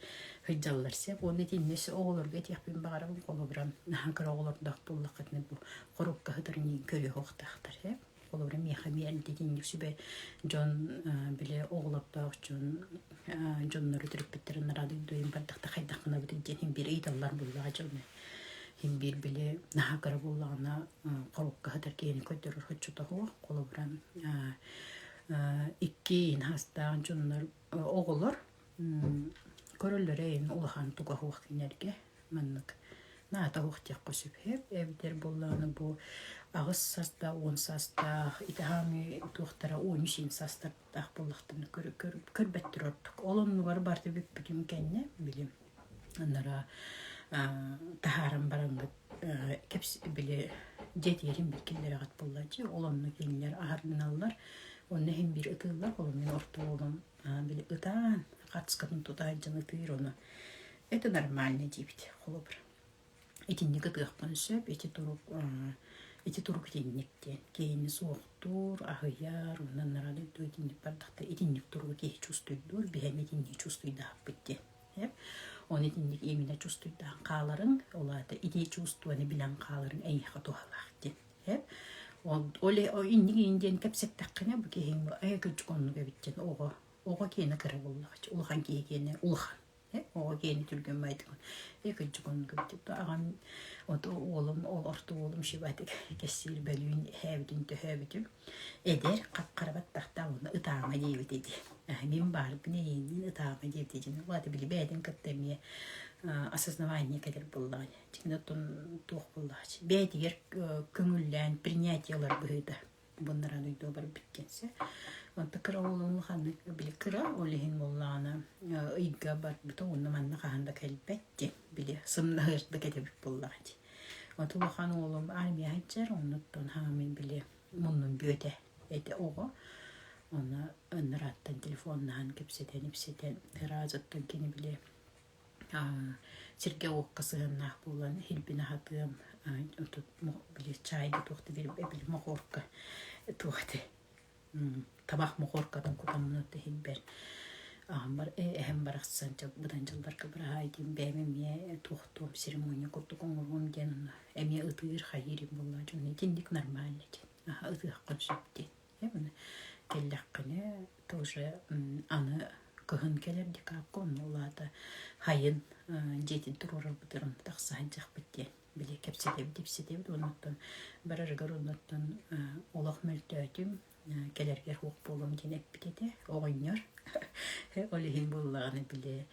сылдьаллар сеп. Уонна итиннэ өссө оҕолорго этиэхпин баҕарабын холобура наһаа кыра оҕолордоох буоллаххытына бу хоруопка сытарын иһин көрүө суохтаахтар сеп. Холобура, миэхэ эмиэ итинник сүбэ дьон били оҕолордоох дьон дьоннору төрөппүттэрин нараадыйдуйун бардахта хайдах гынабытый диэн иһин биир ыйыталлар буоллаҕа дьону. Иһин биир били наһаа кыра буоллаҕына хоруопка сытар киһини көрдөрөр соччото суох. Холобура, икки хаастаах дьоннор оҕолор көрөллөрө эйин улахан туга суох кинилэргэ маннык наата суох диэххэ сөп эбэтэр буоллаҕына бу аҕыс саастаах уон саастаах ити хаамыы туохтара 13 саастардаах буоллахтарына көрбөттөр ордук ол оннугар барыта бүппүтүм кэннэ били анараа таһааран бараҥҥыт кэпс били дьиэтигэрин бил киллэрэҕит буолла дии ол онно кинилэр аһарыналлар онно иһин биир ытыыллар ол мин орто уолум били ытаан хатыскатын тута сылдьан ытыыр ону это нормально диибит холобур итинник ытыахпын сөп ити турук ити турук итинник диэн киһини суохтуур аһыйар уонна нарадыйдуу итинник бардахта итинник туругу киһи чувствуйдуур биһэми итинник чувствуйдаахпыт диэн оны итинник именно чувствуйдаан хааларыҥ ол аата ити чувствоны билэн хааларыҥ эйиэхэ туһалаах диэн Ол инник иин диэн кэпсэттэххинэ бу киһиҥ ээ кырдьык оннук эбит диэн оҕо оҕо киэнэ кыра буоллаҕа улахан киһи киэнэ улахан. Оҕо киэни түргэн байтык э кырдьык оннук эбит аҕам ото уолум ол орто уолум шибатик кэссиир бөлүүн эһээбитин төһөөбүтүм эдэр хап-хара баттахтаах уонна ытаама диэбит ити мин баарбын эйиэнниин ытаама диэбит итини улаата били бэйэтин кытта эмиэ осознавание кэлэр буоллаҕа дьиҥин оттон туох буоллаҕа бэйэтигэр көҥүллээн принятие ылар быһыыта Буннаран дойдуга барбыт диэн сөп. Онто кыра уолум улаханнык били кыра, ол иһин буоллаҕына ыйга барбыта уонна манна хаһан да кэлбэт диэн били сымнаһыырдык этэбит буоллаҕа дии. Онто улахан уолум армия сылдьар, оннуттан хаамын били муннун бүөтэ этэ оҕо. Онно ынарааттан телефоннаһан кэпсэтэн-ипсэтэн ыраазыттан кини били сиргэ-уокка сыһыаннаах буолан иһирбин аһатыам, били чаайга туох да били мохуорка туох этэй табах мохуоркатын кутаммын отто иһирбэр аҕаммар эһэм барахсан быдан дьылларга быраһаай диэн бэйэм эмиэ туохтуом церемония курдук оҥоруом диэн онно эмиэ ытыыр хайыыр буолла дьон итинник нормально диэн ытыаххын сөп диэн Кэллэххинэ тоже аны кыһын кэлэр декабка онно улаата хайын дьиэтин туруорарбытыгар онно тахса сылдьыахпыт диэн били кэпсэтэбит ипсэтэбит уоннуттан барарыгар оннуттан олох мөлтөөтүм кэлэргэр суох буолуом диэн эппит этэ оҕонньор ол иһин буоллаҕына били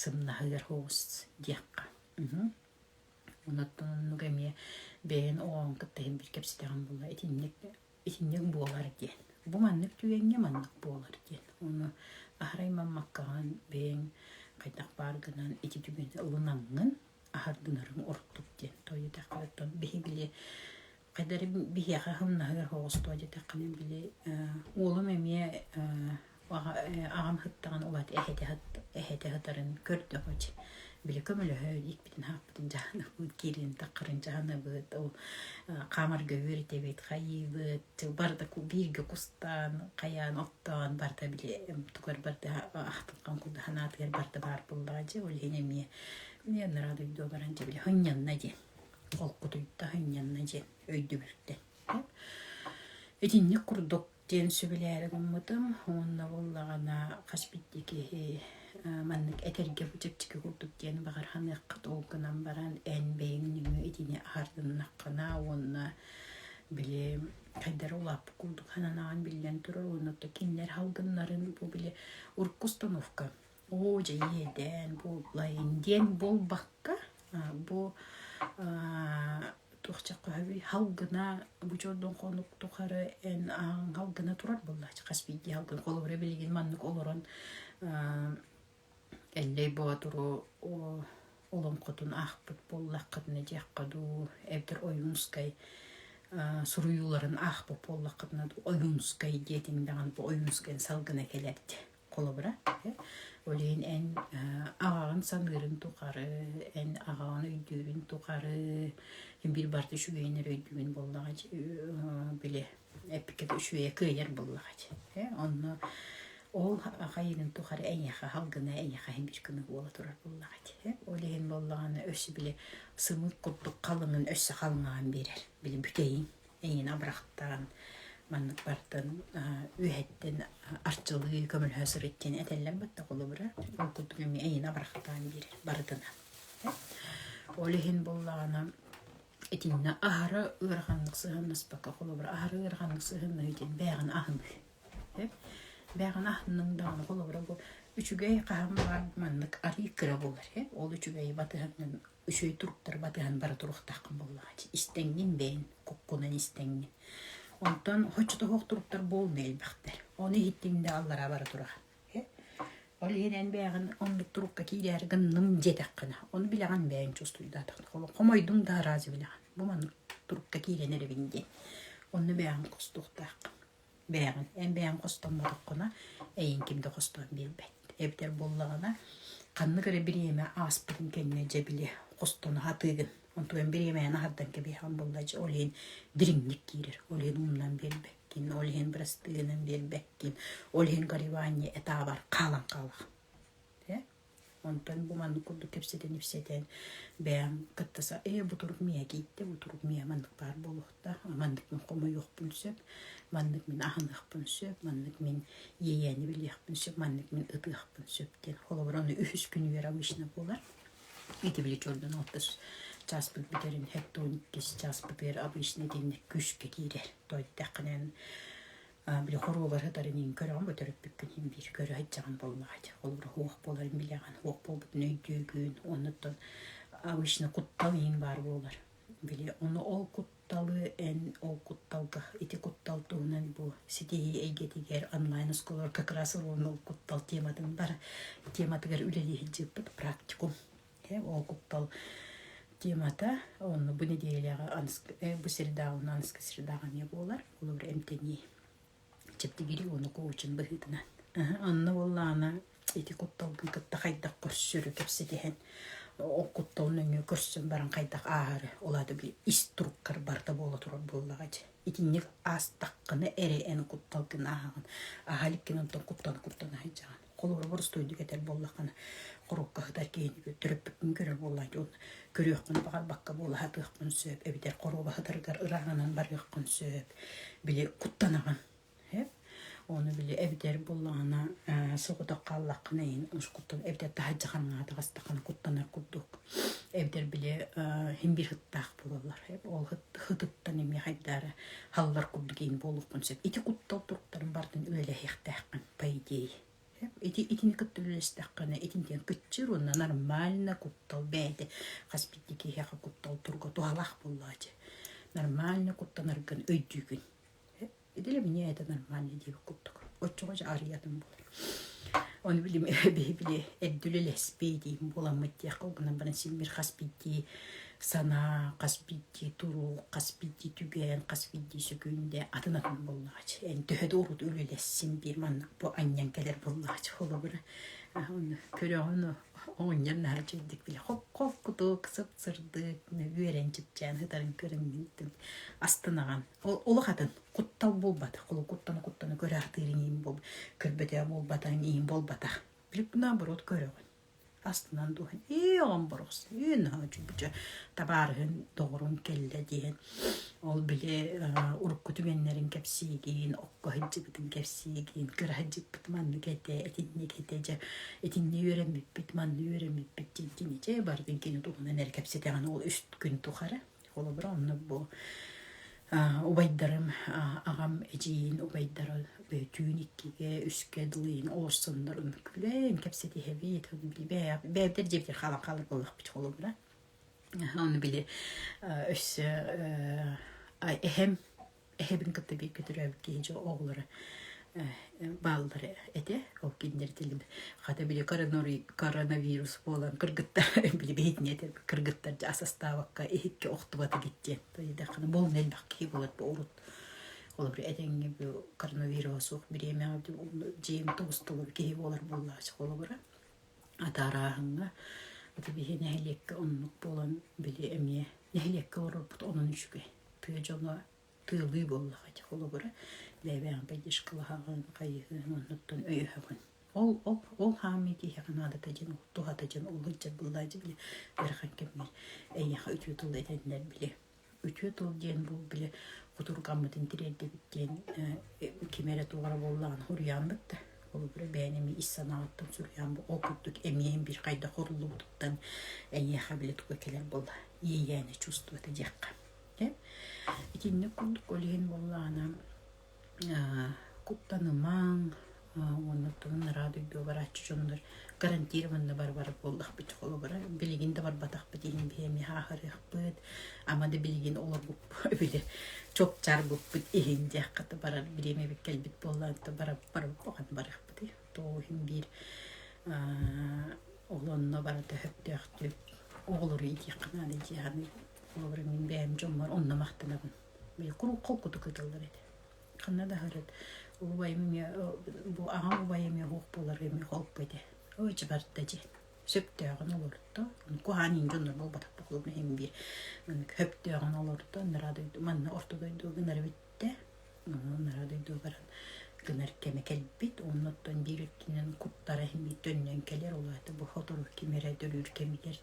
сымнаһыар соҕус диэххэ Онуттан оннук эмиэ бэйэн оҕоҕун кытта иһин биир кэпсэтэҕин буолла итинник итинник буолар диэн. Бу маннык түгэҥҥэ маннык буолар диэн. Ону аһара аймаммаккаҕын бэйэҥ хайдах баар гынан ити түгэни ылынаҥҥын аһардынарыҥ ордук диэн. Тоҕо диэтэххэ оттон биһи били хайдах эрэ биһиэхэ һымнаһыар соҕус диэтэххинэ били уолум эмиэ аҕам сыттаҕын улаат эһэтэ эһэтэ сытарын көрдөҕө били көмөлөһө иикпитин-хаахпытын дьаһанабыт киирин таххарын дьаһанабыт ол хаамарга үөрэтэбит хайыыбыт барыта бииргэ кустаан хайаан оттоон барыта били тугар барыта ахтылҕан курдук санаатыгар барыта баар буоллаҕа дьэ ол иһин эмиэ анараа дойдуга баран дьэ били сынньанна диэн холкутуйда сынньанна диэн өйдөбүлтэн итинник курдук диэн сүбэлээри гыммытым уонна буоллаҕына хас биирдии киһи маннык этэргэ бу чэпчэки курдук диэн баҕар саныаххыт ол гынан баран эн бэйэҥ нөҥүө итини аһардыннаххына уонна били хайдары улааппыт курдук сананаҕын биллэн турар уонна кинилэр салгыннарын бу били урукку установка оо дьэ иэдээн буоллайын диэн буолбакка бу туох чаххаһабый халгына бу чордон хонук тухары эн ааҥ халгына турар буоллааччы хас биирдии халгын холобура билигин маннык олорон Эллэй Боотуру олоҥхотун аахпыт буоллаххытына диэххэ дуу эбэтэр Ойуунускай суруйууларын аахпыт буоллаххытына Ойуунускай диэтиҥ даҕаны бу Ойуунускайын салгына кэлэр Холобура, ол иһин эн аҕаҕын саныырын тухары, эн аҕаҕын өйдүүрүн тухары биир барыта үчүгэйин эрэ өйдүүгүн буоллаҕа били эппиккэ да үчүгэйэ кыайар буоллаҕа Онно ол хайыырын тухары эйиэхэ салгына эйиэхэ иһин биир көмө буола турар буоллаҕа Ол иһин буоллаҕына өссө били сымыыт курдук халыҥын өссө халыҥаан биэрэр. Били бүтэйиҥ эйиэни абырахтаан маннык бартан үөһэттэн арчылыы көмөлөһө сырыт диэн этэллэр батта холобура ол курдук эмиэ эйиэни абырахтаан биэрэр барытынан ол иһин буоллаҕына итиннэ аһара ыараханнык сыһыаннаспакка холобура аһара ыараханнык сыһыаннаһыы диэн бэйэҕин аһыныы бэйэҕин аһынныҥ даҕаны холобура бу үчүгэй хаһан баҕар маннык арыы кыра буолар ол үчүгэйи батыһан үчүгэй туруктары батыһан бара туруохтааххын буоллаҕа истэҥҥин бэйэҥ куккунан истэҥҥин онтон хоччотоһуох туруктар буолна элбэхтэр ону иһиттиҥ да аллараа бара тураҕын ол иһин эн бэйэҕин оннук турукка киирээри гынным диэтэххинэ ону билэҕин бэйэҥ чувствуйдаатаххына хомойдуҥ да арази билэҕин бу маннык турукка киирэн эрэбин диэн онно бэйэҕин хостуохтааххын Бэйэҕин, эн бэйэҥ хостоҥмотоххуна, эйигин ким да хостоон биэрбэт. Эбэтэр буоллаҕына, ханнык эрэ бириэмэ ааспытын кэннэ дьэ били хостоно сатыыгын. Онтуган бириэмэни аһардан кэбиһэҕин буолла дьэ ол иһин дириҥник киирэр, ол иһин умнан биэрбэккин, ол иһин бырастыынан биэрбэккин, ол иһин горевание этаабар хаалан хаалаҕын. Онтон бу маннык курдук кэпсэтэн-ипсэтэн бэйэм кытта ээ бу турук миэхэ киирдэ, бу турук миэхэ маннык баар буолуохтаах, маннык мин хомойуохпун сөп, маннык мин аһыныахпын сөп, маннык мин иэйээни билиэхпин сөп, маннык мин ытыахпын сөп диэн. Холобура, ону үһүс күнүгэр обычно буолар. Ити били чордон алтыс чааспыт бүтэрин хэттон иккис чааспытыгар обычно итинник күүскэ киирэр. То эттэххинэн били хоруобар сытарын иһин көрөҕүн бу төрөппүккүн иһин биир көрө сылдьаҕын буоллаҕа дии. Холобура суох буоларын билэҕин, суох буолбутун өйдүүгүн, оннуттан обычно куттал иһин баар буолар. Били ону ол кутталы эн ол кутталга ити куттал туһунан бу ситиһии эйгэтигэр онлайн оскуолалар как раз ровно ол куттал тематын бар тематыгар үлэлии сылдьыппыт практикум. Ол куттал темата онно бу нэдиэлэҕэ бу средаҕа уонна аныгы средаҕа эмиэ буолар. Холобура эмтэнии чэбдигирии уонна коучинг быһыытынан. Онно буоллаҕына ити кутталгын кытта хайдах көрсөрү кэпсэтиһэн ол куттал нөҥүө көрсөн баран хайдах ааһары ол аата били ис туруккар барыта буола турар буоллаҕа дии. Итинник аастаххына эрэ эн кутталгын ааһаҕын. Ааһа иликкин онтон куттана-куттана сылдьаҕын. Холобура боростуойдук этэр буоллаххына, хоруопка сытар киһини төрөппүккүн көрөр буоллаҕа дии уонна көрүөххүн баҕарбакка буола сатыаххын сөп эбэтэр хоруоба сытарыгар ырааҕынан барыаххын сөп. Били куттанаҕын. Ону били эбэтэр буоллаҕына соҕотох хааллаххына иһин куттан эбэтэр таһырдьа хараҥаҕа таҕыстаххына куттанар курдук. Эбэтэр били иһин биир сыттаах буолаллар. Ол сытыттан эмиэ хайдаары халлар курдук иһин буолуоххун сөп. Ити куттал туруктарын барытын үлэлэһиэхтээххин по идее. Ити итини кытта үлэлэстэххинэ итинтэн кыччыыр уонна нормально куттал бэйэтэ хас биирдии киһиэхэ куттал туруга туһалаах буоллаҕа дии. Нормально куттанаргын өйдүүгүн. Для меня это нормально диэбит курдук. Оччоҕо дьэ арыйатын буолар. Ону билим биһи били эрдэ үлэлэспит диин буоламмыт диэххэ ол гынан баран син биир хас биирдии санаа, хас биирдии турук, хас биирдии түгэн, хас биирдии сөкүүндэ атын-атын буоллаҕа. Эн төһө да урут үлэлэссин биир маннык бу анньан кэлэр буоллаҕа холобура. Ону көрөҕүн оҕонньор наһаа үчүгэйдик били хоп-хоп кутук сып-сырдык үөрэн чыпчаан сытарын көрөн астынаҕын. Олох атын куттал буолбатах. Холу куттана-куттана көрө сатыырыҥ иһин буол көрбөтөө буолбатаҕыҥ иһин буолбатах. Били наоборот көрөҕүн. Астынан дууһан ээ оҕом борохсун ээ наһаа үчүгэй табаарыһын доҕорун кэллэ диэн ол били урукку түгэннэрин кэпсиигин окко сылдьыбытын кэпсиигин кыра сылдьыппыт маннык этэ итинник этэ дьэ итиннэ үөрэммиппит манна үөрэммиппит диэн кини дьэ барытын кини туһунан эрэ кэпсэтэҕин ол үс күн тухары Холобура, онно бу убайдарым, аҕам эдьиийин убайдара түүн иккигэ, үскэ дылы иһин олорсоннор күлэн кэпсэтиһэбит. Бэйэбитэр дьиэбитигэр хаалан хаалар буоллахпыт холобура. Ону били өссө эһэм эһэбин кытта бииргэ төрөөбүт киһи дьэ оҕолоро бааллар этэ. Ол кинилэр тилим хата били коронавирус буолан кыргыттар били биһитини этэр кыргыттар дьэ ас астаабакка иһиккэ охтубата диэн тойдаххына буолун элбэх киһи буолар бу урут холобур этэҥҥэ бу коронавируһа суох бириэмэҕэ дьиэм тоҕус толору киһи буолар буоллаҕа холобура атаарааһыҥҥа ити биһи нэһилиэккэ оннук буолан били эмиэ нэһилиэккэ олорорбут онон үчүгэй тыа дьоно тыалыы буоллаҕа ити холобура бэйэбэҕин поддержкалаһаҕын хайыһыын оннуттан өйөһөҕүн ол ол ол хаамыы киһиэхэ наадата диэн ол туһата диэн ол сылдьар буоллаа дии били ыарахан кэмҥэ эйиэхэ үтүө тыл этэннэр били үтүө тыл диэн бу били кутурҕаммытын тириэрдэбит диэн ким эрэ туох эрэ буоллаҕына суруйааммыт да холобура бэйэн эмиэ ис санааҕыттан суруйаан ол курдук эмиэ биир хайдах хоруллубутуттан эйиэхэ били туга кэлэр буолла иэйээнэ чувствуета диэххэ Итинник курдук ол иһин буоллаҕына куттанымаҥ уонна оттон анараа дойдуга барааччы дьоннор гарантированно бар-бар буоллахпыт холобура билигин да барбатахпыт иһин биһи эмиэ ааһарыахпыт ама да билигин олорбуппут били чопчаарбыппыт иһин диэххэ да барар бириэмэбит кэлбит буоллаҕына барар барар барыахпытый тоҕо иһин биир ол онно барыта сөптөөхтүк оҕолору иитиэххэ наада дии саныыбын. Холобура, мин бэйэм дьоммор онно махтанабын. Били куруук холкутук ыыталлар этэ. Ханна да аһарыт убайым эмиэ бу аҕам убайа эмиэ суох буолар эмиэ холку этэ. Ой, барда дьэ. Сөптөөҕүн олорто. Куһаан иин дьоннор буолбатахпыт холобура иһин биир сөптөөҕүн олорто. Анараа дойду манна орто дойдуга гынара бүттэ. Анараа дойдуга баран. гынар кэмэ кэлбит. Оннуттан биир өттүнэн куттара иһин төннөн кэлэр, ол аата бу сотору ким эрэ төрүүр кэмигэр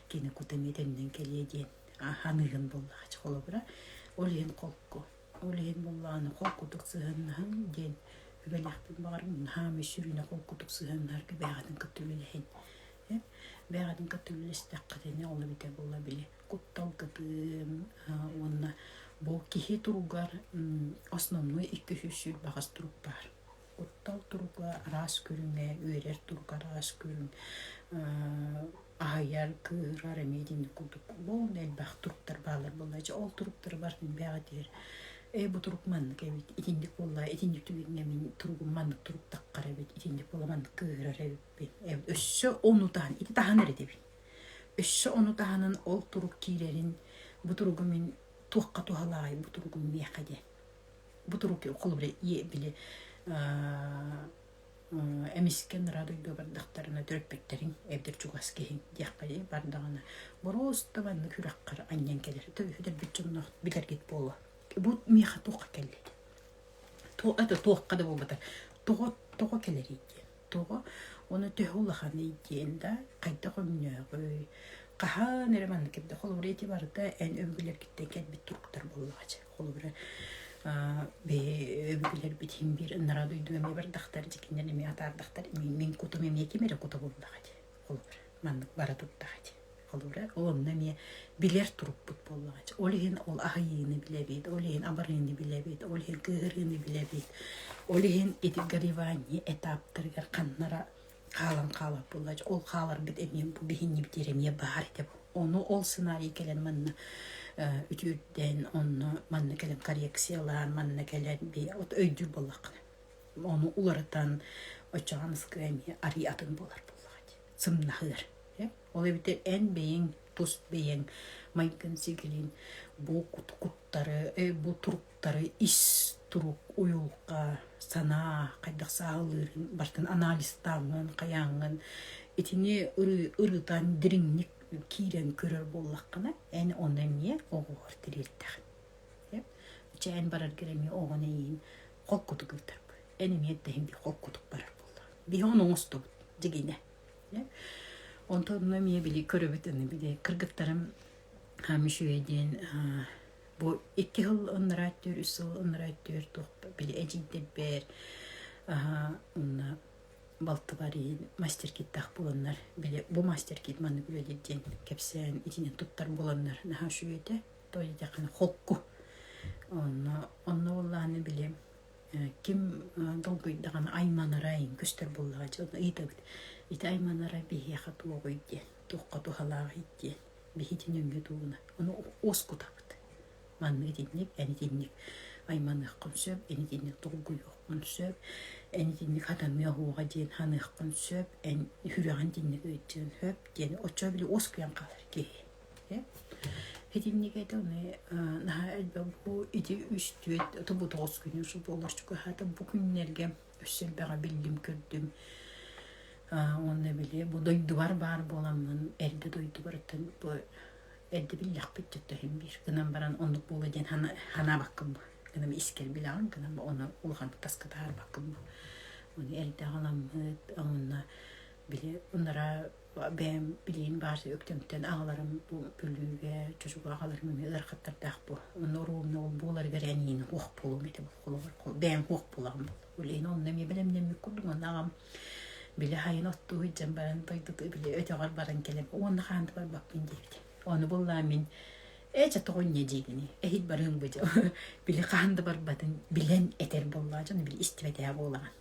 кини кута эмиэ төннөн кэлиэ диэн аныыгын буоллаҕа холобура. Ол иһин холку. Ол иһин буоллаҕына холкутук сыһыаннаһыҥ диэн үбэлиэхпин баҕарабын. Хаамай сүрүнэ холкутук сыһыаннаһарга бэйэҕитин кытта үлэлэһин. Бэйэҕитин кытта үлэлэстэххитинэ ол эбитэ буолла били кутталгытын уонна бу киһи туругар основной 228 турук баар. Куттал туруга араас көрүҥэ, үөрэр туруга араас көрүҥ, аһыйар, кыыһырар эмиэ итинник курдук буолан элбэх туруктар бааллар буолла. Дьэ ол туруктары барытын бэйэҕитигэр ээ бу турук маннык эбит, итинник буолла, итинник түгэҥҥэ мин туругум маннык туруктаххар эбит, итинник буола маннык кыыһырар эбиппин. Өссө ону таһан, ити таһан эрэ этэбин. Өссө ону таһынан ол турук киирэрин, бу туругу мин туохха туһалаай, бу туругум миэхэ диэн. Бу турук холобура били эмискэ ыныраа дойдуга бардахтарына төрөппүттэриҥ эбэтэр чугас киһиҥ диэххэ бардаҕына боруоста маннык сүрэххэр анньан кэлэр үтэрбит дьонноох билэргит буолуо бу миэхэ туохха кэллэ это туохха да буолбатар тоҕо тоҕо кэлэрий диэн Тоҕо? Уонна төһө улаханый диэн да, хайдах өҥнөөҕүй, хаһан эрэ маннык кэлбитэ. Холобура, ити барыта эн өбүгэлэргиттэн кэлбит туруктар буоллаҕа дьэ. Холобура, бэйэ өбүгэлэрбит иһин биир ынараа дойдуга эмиэ бардахтар, дьэ кинилэр эмиэ атаардахтар, мин кутум эмиэ ким эрэ кута буоллаҕа дии. Холобура, маннык бара турдаҕа дии. Холобура, ол онно эмиэ билэр турукпут буоллаҕа. Ол иһин ол аһыйыыны билэбит, ол иһин абарыыны билэбит, ол иһин кыыһырыыны билэбит. Ол иһин ити горевание этаптарыгар ханнара хаалан хаалар буоллаҕа. Ол хааларбыт эмиэ бу биһиннибитигэр эмиэ баар этэ. Ону ол сценарий кэлэн манна үтүөрдэн, онно манна кэлэн коррекциялаан, манна кэлэн от өйдүүр буоллаххына. Ону уларытан оччоҕо аныскы эмиэ арый атын буолар буоллаҕа дии. Сымнаһыар. Ол эбэтэр эн бэйэҥ тус бэйэҥ майгын-сигилин бу куттары, бу туруктары ис турук, уйулҕа, санаа хайдах сааһылыырын барытын анализтааҥҥын, хайааҥҥын итини ырытан дириҥник киирэн көрөр буоллаххына, эн ону эмиэ оҕоҕор тириэртэҕин. Чэ эн бараргар эмиэ оҕону эйиин холкутук ыытарбыт. Эн эмиэ эрдэһин холкутук барар буолла. Биһи ону оҥостобут дьигинэ. Онтон эмиэ били көрөбүт аны били кыргыттарым үчүгэй диэн бу икки сыл ыннараа өттүгэр үс сыл ыннараа өттүгэр туох били эдьиийдэрбэр уонна балтыбар иһин мастер-киттаах буоланнар били бу мастер-кит маннык үлэлиир диэн кэпсээн итинэн туттар буоланнар наһаа үчүгэй этэ то диэтэххинэ холку онно онно буоллаҕына били Ким долгуйдаҕына айманара эйин көстөр буоллаҕа дьэ онно ыйытабыт ити айманара биһиэхэ туоҕуй диэн туохха туһалааҕый диэн биһи итини өҥҥө туугуна ону уоскутабыт маннык итинник эн итинник айманыаххын сөп эн итинник долгуйуоххун сөп эн итинник хатаныа уоҕа диэн ханыаххын сөп эн сүрэҕин итинник ыйытыан сөп диэн оччо били уоскуйан хаалар киһи Итинник этэ ону наһаа элбэх бу ити үс-түөрт тобу тоҕус күнү буолар чугаһаата бу күннэргэ өссө элбэҕи биллим көрдүм уонна били бу дойдубар баар буоламмын эрдэ дойдубарыттан бу эрдэ биллэхпит дьэ биир гынан баран оннук буолуо диэн санаабаккын бу гынан искэр билэҕин гынан ону улаханнык таска таһаарбаккын бу ону эрдэ аҕаламмыт уонна били ынараа бэйэм билиим баар Өктөмтөн аҕаларым бу Бүлүүгэ, Чочуга аҕаларым эмиэ ыарахаттардаах бу. Онно оруобуна ол буоларыгар эниин уох буолуом этэ холобур бэйэм уох буолаҕым буолла. Үлэһин онно эмиэ бэлэмнэммит курдук онно аҕам били хайын оттуу сылдьан баран дойдуту били өтөҕөр баран кэлэн уонна хаанта барбаппын диэбит. Ону буоллаа мин ээ чэ тоҕо инньэ диигиний эһит барыам бу дьэ били хаһан да барбатын билэн этэр буоллаҕа дьону били истибэтээ буолаҕын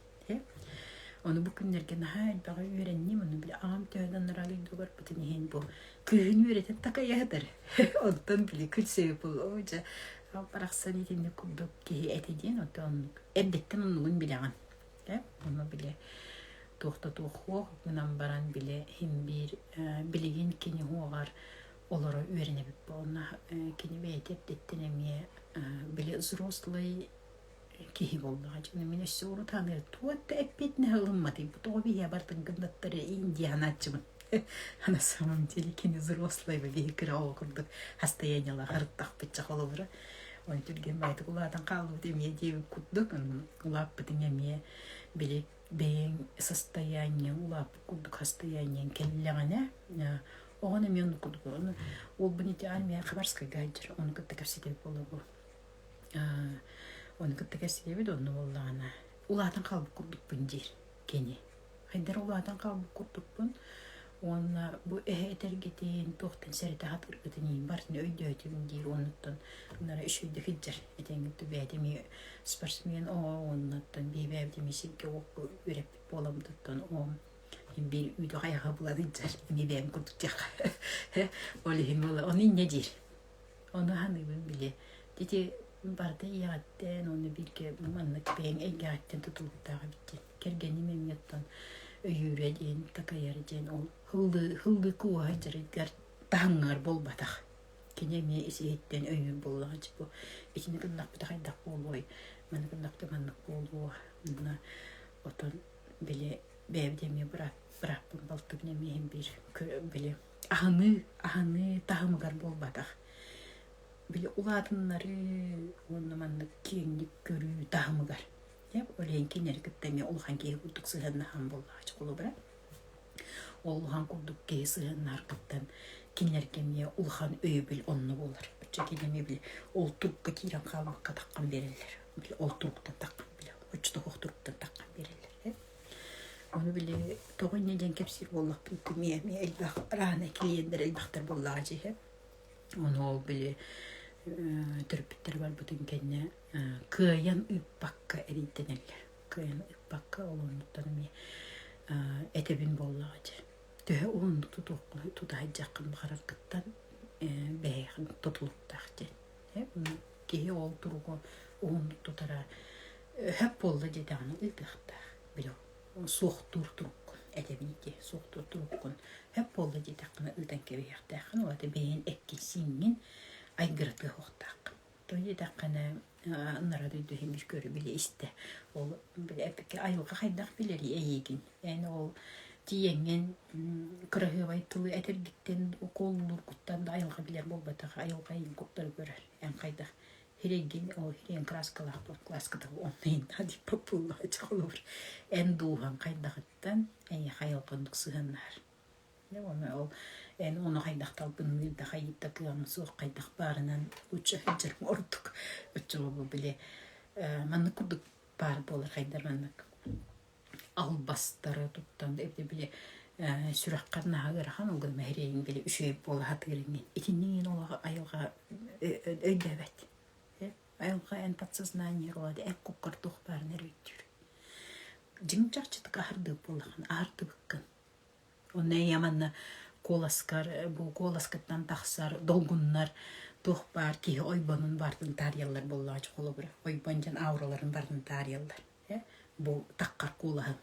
Ону бу күннэргэ наһаа элбэҕи үөрэнним, ону били аҕам төһө да анараа дойдуга барбытын иһин бу кыыһын үөрэтэн такайаһытар. Онтон били күлсүбүт буолуо дьэ барахсан итинник курдук киһи этэ диэн оттон оннук эрдэттэн оннугун билэҕин. Ону били туох да туох суох гынан баран били иһин биир билигин кини уоҕар олоро үөрэнэбит буолна. Кини бэйэтэ эрдэттэн эмиэ били взрослый киһи буоллаҕа дьоно мин өссө урут аныыр туох да эппиэтинэһи ылымматый бу тоҕо биһиэ бартын гыннаттары индианааччыбын а на самом деле кини взрослый биһи кыра оҕо курдук состояниелаах ырыттахпытча холобура. Оны түргэн баайтык улаатан хаалбыт эмиэ диэбит курдук улааппытыҥ эмиэ били бэйэҥ состояниеҥ улааппыт курдук состояниеҥ кэллэҕинэ оҕон эмиэ оннук курдук уолбун ити армия Хабаровскайга сылдьар ону кытта кэпсэтэбит буолла ону кытта кэпсэтэбит онно буоллаҕына улаатан хаалбыт курдукпун диир кини хайдах улаатан хаалбыт курдукпун уонна бу эһэ этэргитин туохтан сэрэтэ сатыыргытын иһин барытын өйдөөтүм диир уонуттан ынара үчүгэйдик сылдьар этэҥҥэ бэйэтэ эмиэ спортсмен оҕо уоннаттан биэбээбит эмиэ сиргэ уокка үөрэппит буоламмытыттан оҕом биир үүтү хайаҕа булан сылдьар эмиэ бэйэм курдук диэххэ ол иһин буола ону инньэ диир Ону саныыбын били ити барыта ийэҕиттэн уонна бииргэ маннык бэйэҥ эйгэҕиттэн тутулуктаах эбит диэн. Кэргэним эмиэ оттон өйүүрэ диэн, такайара диэн ол һыллыы һыллыы кууһа дьарыгар таһымҥар буолбатах. Кини эмиэ ис-иһиттэн өйүүр буоллаҕа дьэ бу итини гыннахпыта хайдах буолуой, маны гыннахпыта маннык буолуо. Уонна отон били бэйэбит эмиэ быраап бырааппын балтыбын эмиэ иһин биир били аһыныы аһыныы таһымыгар буолбатах били улаатыннарыы уонна маннык киэҥник көрүү таһымыгар ол иһин кинилэри кытта эмиэ улахан киһи курдук сыһыаннаһан буоллаҕа холобура ол улахан курдук киһи сыһыаннаһаргыттан кинилэргэ эмиэ улахан өйөбүл онно буолар оччо кини эмиэ били ол турукка киирэн хаалбакка таххан биэрэллэр били ол туруктан таххан били оччотооҕу туруктан таххан биэрэллэр Ону били тоҕо инньэ диэн кэпсиир буоллахпын эмиэ эмиэ элбэх рано клиеннэр элбэхтэр буоллаҕа дьиһэ. Ону ол били төрөппүттэр барбытын кэннэ кыайан ыыппакка эрэйдэнэллэр. Кыайан ыыппакка ол оннуттан эмиэ этэбин буоллаҕа дьэ. Төһө уһуннук тутуоххун тута сылдьаххын баҕараргыттан бэйэҕин тутулуктаах диэн. Киһи ол туругу уһуннук тутара өһөп буолла диэтэҕинэ ыытыахтаах. Били суохтуур туруккун этэбин ити суохтуур туруккун өп буолла диэтэххинэ ыытан кэбиһиэхтээххин ол аата бэйэҥ эккин-сииҥҥин айгыратыа суохтааххын. Тоҕо диэтэххинэ ынара дойду иһин биир көрү билэ истэ. Ол били эппиккэ айылҕа хайдах билэрий эйиигин? Эн ол тиийэҥҥин кыраһыабай тылы этэргиттэн укуоллуургуттан да айылҕа билэр буолбатах. Айылҕа эйигин курдары көрөр. Эн хайдах Хирэйгин ол хирэйин краскалаах буол кылааската онно диэппит буоллаҕа холобур эн дууһаҥ хайдаҕыттан эйиэхэ айылҕа оннук сыһыаннаһар уонна ол эн ону хайдах талбынныыр да хайыыр да кыаҕыҥ суох хайдах баарынан лучше сылдьарыҥ ордук оччоҕо бу били маннык курдук баар буолар хайдар маннык албастары туттан эбэтэр били сүрэххэр наһаа ыарахан ол гынан эрэйиҥ били үчүгэй буола сатыыр иҥин итинник иҥин олох айылҕа өйдөөбөт айылҕа эн подсознание олоҕо эн куккар туох баарын эрэ өйдүүр дьиҥ чахчытык аһардыбыт буоллаххына аһардыбыккын Онно ийэм манна куоласкар бу куоласкыттан тахсар долгуннар туох баар киһи ойбонун барытын таарыйаллар буоллаҕа холобура ойбон диэн аураларын барытын таарыйаллар э бу таххар куолаһын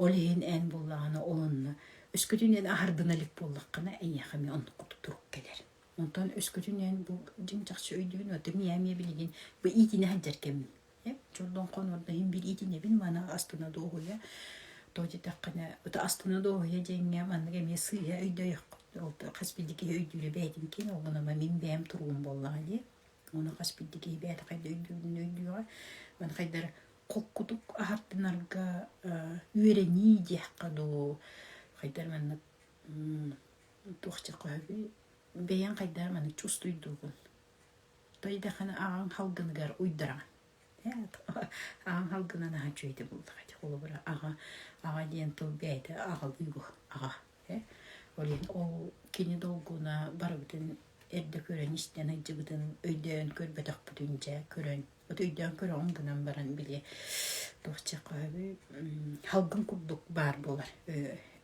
ол иһин эн буоллаҕына ол онно өскөтүн эн аһардына илик буоллаххына эйиэхэ эмиэ оннук курдук турук кэлэр онтон өскөтүн эн бу дьиҥ чахчы өйдүүн оту миэ эмиэ билигин бу иитинэ сылдьар кэммин Чордон хонордо иһин биир итинэбин маны астына дуоһуйа то диэтэххинэ ото астына дуоһуйа диэҥҥэ маннык эмиэ сыыһа өйдөйөххүт ол хас биирдии киһи өйдүүрэ бэйэтин киэн ол гынан мин бэйэм туругум буоллаҕа дии ону хас биирдии киһи бэйэтэ хайда өйдүүрүн өйдүөҕэ маны хайдар холкутук аһардынарга үөрэнии диэххэ дуу хайдар маннык туох диэххэ бэйэҥ хайдар маннык чувствуйдуугун Тойдахына аҕаҥ халгыныгар уйдараҕын. Аҕаҥ халгына наһаа үчүгэйдик буллаҕа дии. Холобура, аҕа, аҕа диэн тыл бэйэтэ аҕалыы аҕа. Ол иһин ол кини долгуна барыбытын эрдэ көрөн-истэн сылдьыбытын өйдөөн көрбөтөхпүтүн дьэ көрөн, вот өйдөөн көрөҕүн гынан баран били туох диэххэ халгын курдук баар буолар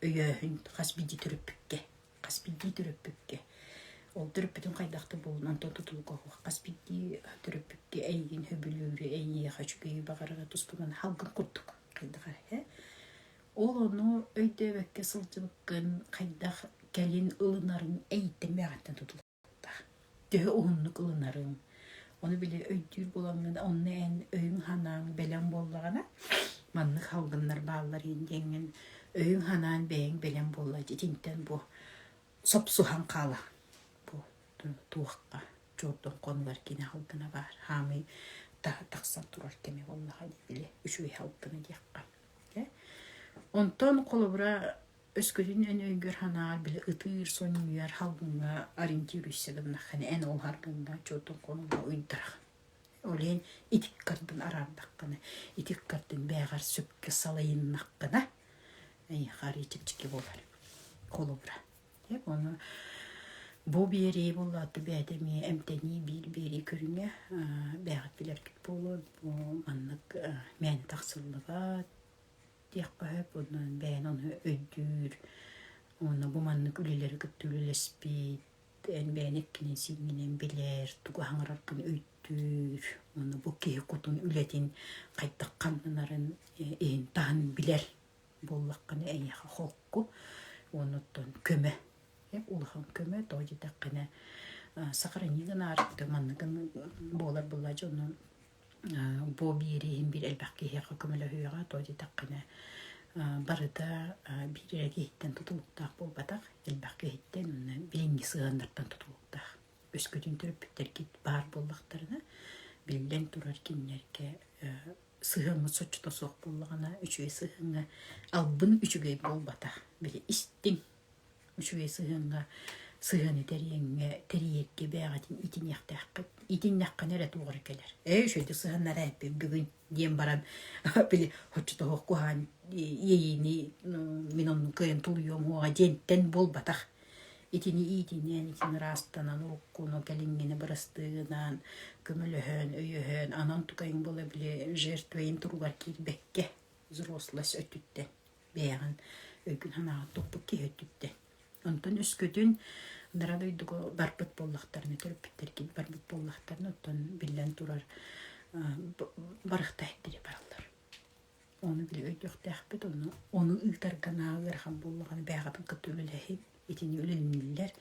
өйөөһүн хас биирдии төрөппүккэ хас биирдии төрөппүккэ ол төрөппүтүн хайдах да буолун онтон тутулуга суох хас биирдии төрөппүккэ эйигин сөбүлүүрү эйиэхэ үчүгэйи баҕарара туспунан халгын курдук хайдах эрэ ол ону өйдөөбөккө сылдьыбыккын хайдах кэлин ылынарыҥ эйиттэн бэйэҕиттэн тутулуктаах төһө уһуннук ылынарыҥ ону били өйдүүр буолаҥҥын онно эн өйүҥ-санааҥ бэлэм буоллаҕына маннык салгыннар бааллар иһин диэҥҥин өйүҥ-санааҥ бэйэҥ бэлэм буолла итинтэн бу сопсуһан хаала бу туохха. Чуордун хонугар кини халгына баар. Хаамый тахсан турар кэмэ буоллаҕа дии били үчүгэй халгына диэххэ. Онтон холобура өскөтүн эн өйгөр санааҕар били ытыыр, сонньуйар халгыҥҥа ориентируйся гыннаххына эн ол харгыҥҥа чуордун хонуга уйдарах. Ол иһин ити ыккардын араардаххына, ити ыккардын бэйэҕэр сөпкө салайыннаххына, эйиэхэ арыый чэпчэки буолар. Холобура. Ону бу биэрии буоллаҕа бэйэтэ эмиэ эмтэнии биир биэрии көрүҥэ бэйэҕит билэргит буолуо бу маннык мээнэ тахсыллыбат диэххэ сөп онон бэйэни ону өйдүүр уонна бу маннык үлэлэри кытта үлэлэспит эн бэйэни эккинэн-сииҥҥинэн билэр тугу аһаҥараргын өйдүүр уонна бу киһи кутун үлэтин хайдах хамнанарын иһин-таһын билэр буоллаххына эйиэхэ холку уонуттан көмө улахан көмө тоҕо диэтэххинэ сохранить гынаарык маннык буолар буолла дьонун бу биэрииһин биир элбэх киһиэхэ көмөлөһүөҕэ тоҕо диэтэххинэ барыта биир эрэ киһиттэн тутулуктаах буолбатах элбэх киһиттэн уонна билиҥҥи сыһыаннартан тутулуктаах өскөтүн төрөппүттэргит баар буоллахтарына биллэн турар кинилэргэ сыһыаммыт соччото суох буоллаҕына, үчүгэй сыһыаҥҥа албын үчүгэй буолбатах. Били истиҥ үчүгэй сыһыаҥҥа сыһыаны тэрийэҥҥэ тэрийэргэ бэйэҕитин итиниэхтээххит. Итиннэххинэ эрэ туох эрэ кэлэр. Ээ үчүгэйдик сыһыаннара эппит бүгүн диэн баран били оччотооҕу куһаҕан иэйиини мин оннук кыайан тулуйуом уоҕа диэнтэн буолбатах. Итини иитинэн, итини ыраастанан, уруккуну, кэлиҥҥини бырастыынан, көмөлөһөн, өйөһөн, анан тукайын була били жертвэйин туругар киирбэккэ, взрослость өттүттэн, бэйэҕин өйгүн-санааҕын туппут киһи өттүттэн. Онтон өскөтүн анараа дойдуга барбыт буоллахтарына, төрөппүттэргит барбыт буоллахтарына, оттон биллэн турар барыхта иһиттири бараллар. Ону били өйдүөхтээхпит, ону ону ыытарга наһаа ыарахан буоллаҕына бэйэҕитин кытта үлэлэһиҥ, итини үлэлииллэр,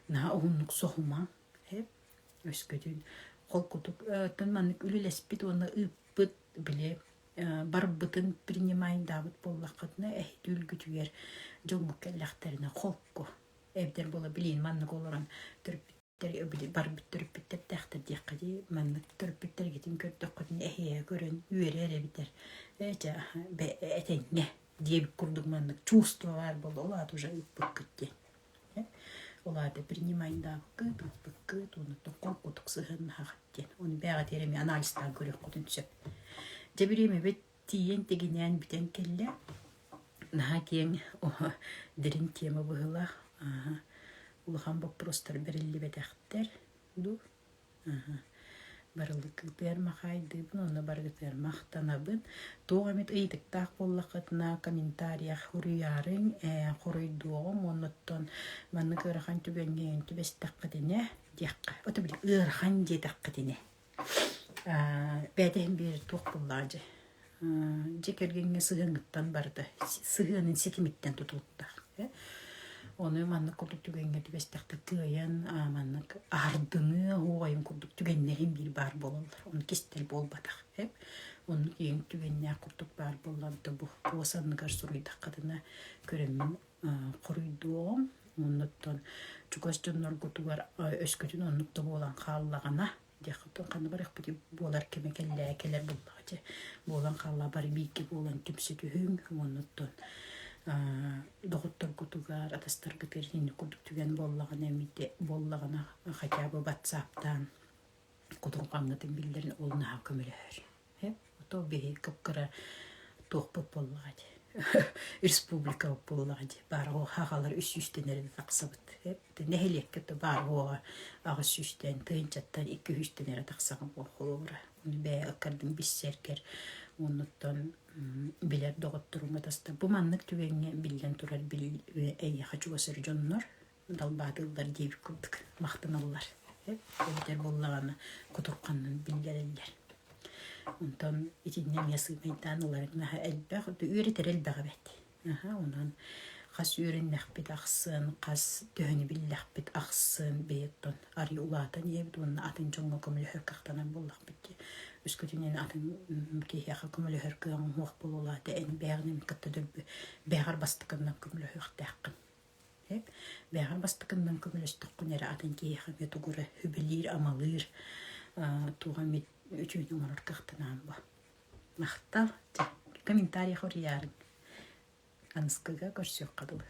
наһаа уһуннук соһумаҥ, ээ өскөтүн холкутук оттон маннык үлэлэспит уонна ыыппыт били барбытын принимайдаабыт буоллаххытына эһиги үлгүтүгэр дьоҥҥут кэллэхтэринэ холку эбэтэр буола билиин маннык олорон төрөппүт барбыт төрөппүттэрдээхтэр диэххэ дии маннык төрөппүттэргитин көрдөххүтүнэ эһиэхэ көрөн үөрэр эбитэр ээ чэ этэҥҥэ диэбит курдук маннык чувство баар буолла ол аата уже ыыппыккыт диэн ол аата принимайдаабыккыт ыыппыккыт уонна холкутук сыһыаннаһаҕыт диэн ону бэйэҕитигэр эмиэ анализтаан көрүөххүтүн сөп дьэ бириэмэбит тиийэн тигинээн бүтэн кэллэ наһаа киэҥ дириҥ тема быһыылаах улахан боппуруостар бэриллибэтэхтэр дуу барылыкытыгар махаайдыыбын уонна барыгытыгар махтанабын туох эмит ыйытыктаах буоллаххытына комментариях суруйаарыҥ хоруйдуоҕум уонна оттон маннык ыарахан түгэҥҥэ түбэстэххитинэ диэххэ ото били ыарахан диэтэххитинэ Бэйэтэ иһин биэрэр туох буоллаҕа дьэ. Дьиэ кэргэҥҥэ сыһыаҥҥыттан барыта сыһыанын ситимиттэн тутулуктаах. Ону маннык курдук түгэҥҥэ түбэстэхтэ кыайан маннык аһардыныы оһуохайын курдук түгэннэрин биир баар буолаллар. Ону кистэл буолбатах. Оннук иэҥ түгэннээх курдук баар буолла да бу туос анныгар суруйдаххытына көрөммүн хоруйдуоҕум. Оннуттан чугас дьонноргутугар өскөтүн оннук да буолан хааллаҕына диэххиттэн ханна барыахпытый буолар кэмэ кэллээ кэлэр буоллаҕа дьэ буолан хаалла бары бииргэ буолан түмсэ түһүҥ уоннуттан доҕотторгутугар атастаргытыгар итинник курдук түгэн буоллаҕына эмиэ буоллаҕына хотя бы ватсаптаан кутурҕаҥҥытын биллэрин ол наһаа көмөлөһөр Ото биһи кып-кыра туохпут буоллаҕа дии республикабыт буоллаҕа дии баар аҕалар үс сүүстэн эрэ тахсабыт нэһилиэккэ да баар уоҕа 800-тэн тыһыынчаттан 200-тэн эрэ тахсаҕын холобура ону бэйэ ыккардын биссэргэр оннуттан билэр доҕотторуҥ атаста бу маннык түгэҥҥэ биллэн турар эйиэхэ чугас эрэ дьоннор далбаатыыллар диэбит курдук махтаналлар. Эбэтэр буоллаҕына кутурҕаннан биллэрэллэр. Онтон итиннэ эмиэ сыымайдаан ыларыҥ наһаа элбэх, үөрэтэр элбэх эбит. Аха, онон хас үөрэннэхпит ахсын, хас төһөнү биллэхпит ахсын бэйэттэн арый улаатан иһэбит уонна атын дьоҥҥо көмөлөһөр кыахтанар буоллахпыт дии. Өскөтүн эн атын киһиэхэ көмөлөһөр кыаҕыҥ суох буолуо эн бэйэҕин кытта дөлбү бэйэҕэр бастакыннан көмөлөһүөхтээххин. Бэйэҕэр бастакыннан көмөлөстөххүнэ эрэ атын киһиэхэ эмиэ тугу эрэ сүбэлиир-амалыыр, туох эмит үчүгэйи оҥорор кыахтанаан бу. Махтал. Дьэ, комментарий хоруйаарыҥ. Аныскыга көрсүөххэ дылы.